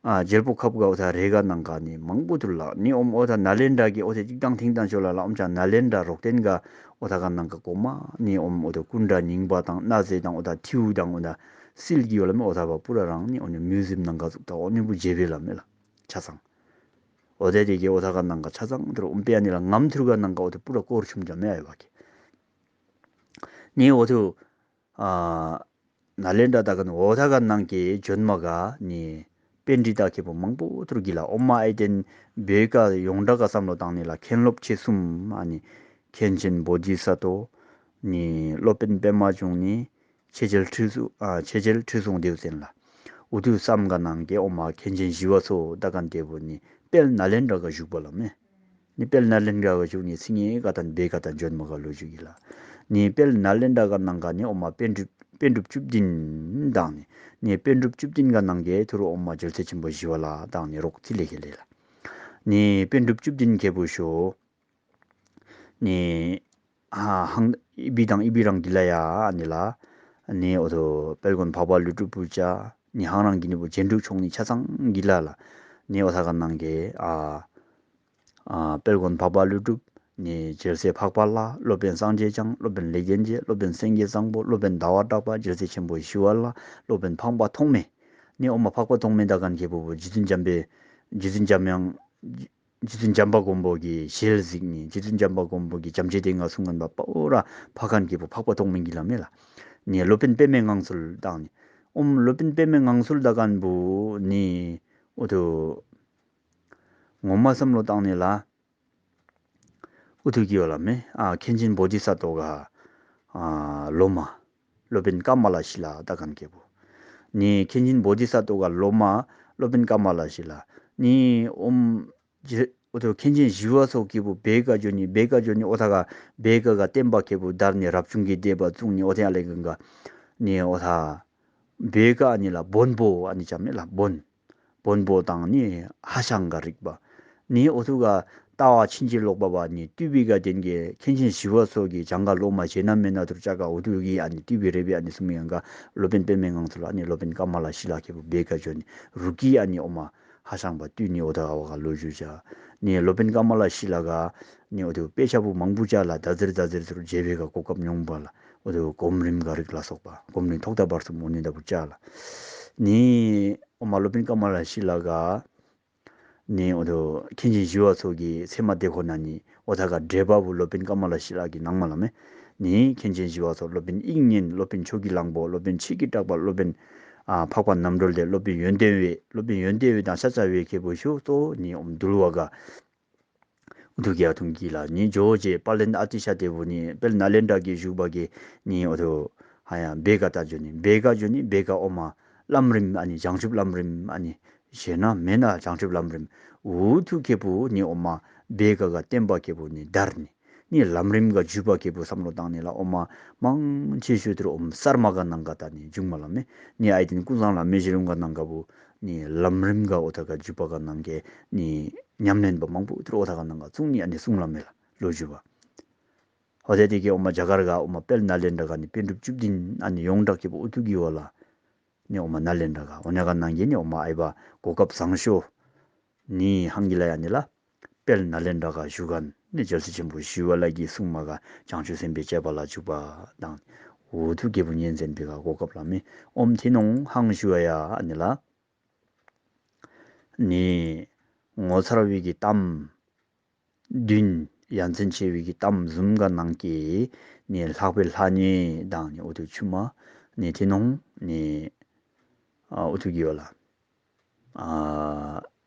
ཨ་རྒྱལ་པོ་ཁབ་ག་ཨོ་ཐ་རེ་ག་ནང་ག་ནི་མང་པོ་ཐུར་ལགས། ནི་ཨོམ་ཨོ་ཐ་ནཱ་ལེནྡྲ་གི་ཨོ་ཐེ་གཅིག་དང་ཐིང་དང་ཅོ་ལ་ལ་ཨོམ་ཆ་ནཱ་ལེནྡྲ་རོག་ཏེན་ག་ཨོ་ཐ་ག་ནང་ག་གོ་མ་ནི་ཨོམ་ཨོ་ཐུ་སྐུ་འདྲ་རྙིང་པ་དང་གནའ་རྫས་དང་ཨོ་ཐ་ཐིའུ་དང་ཨོ་ཐ་སིལ་གི་ཝ་ལ་མེ་ཨོ་ཐ་བ་པུ་ར་རང་ནི་ཨོ་ནི་མིའུ་ཟིམ་ནང་ག་ཟུག་ད་ཨོ་ནི་བུ་རྗེ་བེ་ལ་མེ་ལགས་ཆ་ཚང་། ཨོ་ཐེ་དེ་གི་ཨོ་ཐ་ག་ནང་ག་ཆ་ཚང་ཐུར་ཨོམ་པེ་ཨ་ནི་ལགས་ངམ་ཐུར་ག་ནང་ག་ཨོ་ཐུ་པུ་ར་སྐོར་ཆུམ་ཅ་མེ་ཨའི་བ་གི་ནི་ཨོ་ཐུ་ཨ་ནཱ་ལེནྡྲ་དག་ཁན་ཨོ་ཐ་ག་ནང་གི་བྱོན་མ་ག་ནི་པཎྜི་ཏ་ཁེ་པུ་མང་པོ་ཐུར་གི་ལ་ཨོ་མ་ཨའི་ཏེན་བོད་ག་ཡོངས་གྲགས་ག་བསམ་བློ་བཏང་ནི་ལགས་མཁན་སློབ་ཆེ་གསུམ་ཨ་ནི་མཁན་ཆེན་བོ་དྷི་ས་ཏྭ་ནི་སློབ་དཔོན་པདྨ་འབྱུང་གནས་ཆོས་རྒྱལ་ཁྲི་སྲོང་ཨ་ཆོས་རྒྱལ་ཁྲི་སྲོང་ལྡེའུ་བཙན་ལགས། ཨུ་ཐུ་སམ་ག་ནང་གི་ཨོ་མ་མཁན་ཆེན་ཞི་བ་འཚོ་དག་ཁན་ཏེ་བུ་ནི་དཔལ་ནཱ་ལེནྡྲ་ག་བཞུགས་པ་ལ་མེ། ནི་དཔལ་ནཱ་ལེནྡྲ་ག་བཞུགས་ནི་སིང་ངེ་ག་དང་བེ་ག་དང་བྱོན་མ་ག་ལོ་རྒྱུས་གི་ལ། ནི་དཔལ་ནཱ་ལེནྡྲ་ག་ནང་ག་ནི་ཨོ་མ་པཎ་གྲུབ་པཎ་གྲུབ་བཅུ་བདུན་དང་ནི་ནི་པཎ་གྲུབ་བཅུ་བདུན་ག་ནང་གི་ཐུར་ཨོ་མ་རྒྱལ་སྲས་ཆེན་པོ་ཞི་བ་ལྷ་དང་ནི་རོག་ཏི་ལེ་ཁེ་ལེ་ལ། ནི་པཎ་གྲུབ་བཅུ་བདུན་ཁེ་བུ་ཤོ། ནི་ཨ་ཧང་ཨི་བི་དང་ཨི་བི་རང་གི་ལ་ཡ་ནི་ལ། ནི་ཨོ་ཐོ་དཔལ་མགོན་འཕགས་པ་ཀླུ་སྒྲུབ་བུ་ཅ། ནི་ཧང་རང་གི་ནི་བུ་རྗེ་འབྲུག་མཆོག་ནི་ཆ་ཚང་གི་ལ་ལ། ནི་ཨོ་ཐ་ག་ནང་གི་ཨ་ཨ་དཔལ་མགོན་འཕགས་པ་ཀླུ་སྒྲུབ། ནི་རྒྱལ་སྲས་འཕགས་པ་ལྷ། སློབ་དཔོན་སངས་རྒྱས་བྱང་། སློབ་དཔོན་ལེགས་ལྡན་འབྱེད། སློབ་དཔོན་སེང་གེ་བཟང་པོ། སློབ་དཔོན་ཟླ་བ་གྲགས་པ། རྒྱལ་སྲས་ཆེན་པོ་ཞི་བ་ལྷ། སློབ་དཔོན་འཕགས་པ་ཐོགས་མེད། ནི་ཨོ་མ་འཕགས་པ་ཐོགས་མེད་དག་ཁན་ཁེ་བུ་བུ་རྗེ་བཙུན་འཇམ་པའི་རྗེ་བཙུན་འཇམ་དབྱངས་རྗེ་བཙུན་བྱམས་པ་མགོན་པོ་གི་ཞལ་གཟིགས་ནི་རྗེ་བཙུན་བྱམས་པ་མགོན་པོ་གི་བྱམས་བརྩེ་དེ་ང་གསུང་ཁན་པ་པོ་ར་འཕགས་ཁན་ཁེ་བུ་འཕགས་པ་ཐོགས་མེད་གི་ལ་མེ་ལ། ནི་སློབ་དཔོན་པདྨའི་ངང་ཚུལ་དང་ནི་ཨོ་མ་སློབ་དཔོན་པདྨའི་ངང་ཚུལ་དག་ཁན་བུ་ནི་ཨོ་ཐོ་ངོ་མ་བསམ་བློ་བཏང་ནི་ལ། ཨུ་ཐུ་གི་ཝ་ལ་མེ་ཨ་མཁན་ཆེན་བོ་དྷི་ས་ཏྭ་ག་ཨ་སློབ་མ་སློབ་དཔོན་ཀ་མ་ལ་ཤཱི་ལ་དག་ཁན་ཁེ་བུ། ནི་མཁན་ཆེན་བོ་དྷི་ས་ཏྭ་ག་སློབ་མ་སློབ་དཔོན་ཀ་མ་ལ་ཤཱི་ལ། ནི་ཨོམ་ཇེ་ཨོ་ཐུ་མཁན་ཆེན་ཞི་བ་འཚོ་ཁེ་པུ་བེ་ཀ་འགྱོ་ནི་བེ་ཀ་འགྱོ་ནི་ཨོ་ཐ་ག་བེ་ཀ་ག་བསྟན་པ་ཁེ་པུ་དར་ནི་རབ་བྱུང་གི་སྡེ་པ་བཙུགས་ནི་ཨོ་ཐ་ཡ་ལེ་གང་ག་ནི་ཨོ་ཐ་བེ་ཀ་ཨ་ནི་ལ་བོན་པོ་ཨ་ནི་ཅམ་མེ་ལ་བོན། བོན་པོ་དང་ནི་ཧ་ཤང་ག་རིག་པ། ནི་ཨོ་ཐུ་ག་ལྟ་བ་ཕྱིན་ཅི་ལོག་པ་བ་ནི་ཏུས་པི་ག་དེན་གེ་མཁན་ཆེན་ཞི་བ་འཚོ་གི་གྱངས་ཁ་ལོ་མ་ཇེ་ན་མེ་ན་ཐུར་ཅ་ག་ཨོ་ཐུ་གི་ཨ་ནི་ཏུས་པི་རེ་བི་ཨ་ནི་སུ་མི་ཡང་ག་སློབ་དཔོན་པདྨའི་ངང་ཚུ་ལ་ནི་སློབ་དཔོན་ཀ་མ་ལ་ཤཱི་ལ་ཁེ་པུ་བེ་ཀ་འགྱོ་ནི་རུ་ཀི་ཨ་ནི་ཨོ་མ་ཧ་ཤང་པ་ཏུས་ནི་ཨོ་ཐ་ག་བ་ག་ལོ་ཞུ་ཅ། ནི་སློབ་དཔོན་ཀ་མ་ལ་ཤཱི་ལ་ག་ནི་ཨོ་ཐུ་དཔེ་ཆ་བུ་མང་པོ་ཅ་ལ་ད་ཟེར་ད་ཟེར་ཚུར་ཇེ་བེ་ག་གོ་སྐབས་མྱོང་པ་ལ་ཨོ་ཐུ་གོམ་རིམ་ག་རིག་ལ་སོགས་པ་གོམ་རིམ་ཐོག་ད་བར་སུ་མོ་ནི་ད་བུ་ཅ་ལ། ནི་ཨོ་མ་སློབ་དཔོན་ཀ་མ་ལ་ཤཱི་ལ་ག་ནི་ཨོ་ཐུ་མཁན་ཆེན་ཞི་བ་འཚོ་གི་ཚེ་མ་དེ་ཁོ་ན་ནི་ཨོ་ཐ་ག་འགྲེལ་པ་བུ་སློབ་དཔོན་ཀ་མ་ལ་ཤཱི་ལ་གི་ནང་མ་ལ་མེ། ནི་མཁན་ཆེན་ཞི་བ་འཚོ་སློབ་དཔོན་དབྱིག་གཉེན་སློབ་དཔོན་ཆོས་ཀྱི་གླང་པོ་སློབ་དཔོན་ཆོས་ཀྱི་གྲགས་པ་སློབ་དཔོན་ཨ་འཕགས་པ་རྣམ་གྲོལ་སྡེ་སློབ་དཔོན་ཡོན་ཏན་འོད་སློབ་དཔོན་ཡོན་ཏན་འོད་དང་ཤཱཀྱ་འོད་ཁེ་པུ་ཤུ་ཏོ་ནི་ཨོམ་འདུལ་བ་ག་ཨུ་ཐུ་གི་ཨ་ཐུང་གི་ལ་ནི་ཇོ་ཇེ་དཔལ་ལྡན་ཨ་ཏི་ཤ་དེ་བུ་ནི་དཔལ་ནཱ་ལེནྡྲ་གི་བཞུགས་པ་གི་ནི་ཨོ་ཐུ་ཧ་ཡ་བེ་ཀ་ད་འགྱོ་ནི་བེ་ཀ་འགྱོ་ནི་བེ་ཀ་ཨོ་མ་བླམ་རིམ་ཨ་ནི་བྱང་ཆུབ་བླམ་རིམ་ཨ་ནི་ཞེ་ན་མེ་ན་བྱང་ཆུབ་བླམ་རིམ་ཨུ་ཐུ་ཁེ་པུ་ནི་ཨོ་མ་བེ་ཀ་ག་བསྟན་པ་ཁེ་པུ་ནི་དར་ནི་ནི་ལམ་རིམ་ག་འཇུག་པ་ཁེ་པུ་བསམ་བློ་བཏང་ནི་ལ་ཨོ་མ་མང་ཆེ་ཤོས་དེར་ཨོམ་གསར་མ་ག་ནང་ག་ད་ནི་འཇུག་མ་ལ་མེ། ནི་ཨའི་ཏེན་ཀུན་བཟང་བླ་མའི་བཞེད་ལུང་ག་ནང་ག་བུ་ནི་ལམ་རིམ་ག་ཨོ་ཐ་ག་འཇུག་པ་ག་ནང་གེ་ནི་ཉམས་ལེན་པ་མང་པོ་དེར་ཨོ་ཐ་ག་ནང་ག་ཚུགས་ནི་ཨ་ནི་གསུང་ལ་མེ་ལ་ལོ་རྒྱུས་པ། ཨོ་ཐེ་དེ་གི་ཨོ་མ་རྒྱ་གར་ག་ཨོ་མ་དཔལ་ནཱ་ལེནྡྲ་ག་ནི་པཎ་གྲུབ་བཅུ་བདུན་ཨ་ནི་ཡོངས་གྲགས་ཀྱི་བུ་ཨུ་ཐུ་གི་བ་ལ། ནི་ཨོ་མ་ནཱ་ལེནྡྲ་ག་ཨོ་ནེ་ག་ནང་གི་ནི་ཨོ་མ་ཨའི་བ་གོ་སྐབས་བཟང་ཤོས། ནི་ཧང་གི་ལ་ཡ་ནི་ལ། དཔལ་ནཱ་ལེནྡྲ་ག་བཞུགས་མཁན་ནི་རྒྱལ་སྲས་ཆེན་པོ་ཞི་བ་ལྷ་གི་སྲུང་མ་ག་བྱང་ཆུབ་སེམས་དཔའི་སྤྱད་པ་ལ་འཇུག་པ་དང་། ཨུ་ཐུ་གི་བུ་ཉིན་མཚན་པི་ག་གོ་སྐབས་ལ་མེ། ཨོམ་ཐི་ནོང་ཧང་ཞུ་བ་ཡ་ཨ་ནི་ལ། ནི་ངོ་མཚར་བའི་གི་གཏམ་བདུན་ཡ་མཚན་ཆེ་བའི་གི་གཏམ་བཟུམ་ག་ནང་གི་ནི་ལྷག་པའི་ལྷ་ཉེ་དང་ནི་ཨུ་ཐུ་ཆུ་མ་ནི་ཐི་ནོང་ནི་ཨ་ཨུ་ཐུ་གི་བ་ལ་ཨ་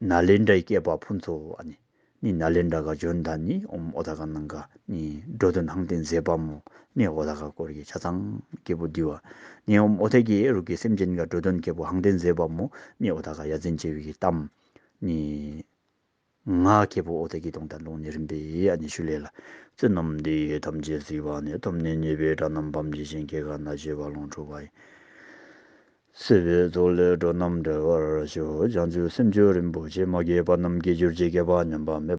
ནཱ་ལེནྡྲའི་སྐྱེས་པ་ཕུན་ཚོགས་ཨ་ནི་ནི་ནཱ་ལེནྡྲ་ག་འབྱོན་ད་ནི་ཨོམ་ཨོ་ཐ་ག་ནང་ག་ནི་འགྲོ་དོན་ཧང་སྟོན་མཛད་པ་མོ་ནི་ཨོ་ཐ་ག་སྐོར་གྱི་ཆ་ཚང་སྐྱེས་བུ་འདི་བ་ནི་ཨོམ་ཨོ་ཐ་གི་རུ་གི་སེམས་ཅན་ག་འགྲོ་དོན་སྐྱེས་བུ་ཧང་སྟོན་མཛད་པ་མོ་ནི་ཨོ་ཐ་ག་ཡ་མཚན་ཆེ་བའི་གི་གཏམ་ནི་ང་ཁེ་པོ་ཨོ་ཐ་གི་དོང་ད་ལོང་ནི་རིམ་པའི་ཨ་ནི་ཞུ་ལེ་ལ། བསོད་ནམས་འདི་ཡིས་ཐམས་ཅད་གཟིགས་པ་ཉིད། ཐོབ་ནས་ཉེས་པའི་དགྲ་རྣམས་ཕམ་བྱས་ཤིང་། སྐྱེ་རྒ་ན་འཆིའི་རྦ་ཀློང་འཁྲུགས་པ་ཡི། སྲིད་པའི་མཚོ་ལས་འགྲོ་རྣམས་སྒྲོལ་བར་ཤོག། བྱང་ཆུབ་སེམས་མཆོག་རིན་པོ་ཆེ། མ་སྐྱེས་པ་རྣམས་སྐྱེ་གྱུར་ཅིག། སྐྱེས་པ་ཉམས་པ་མེད།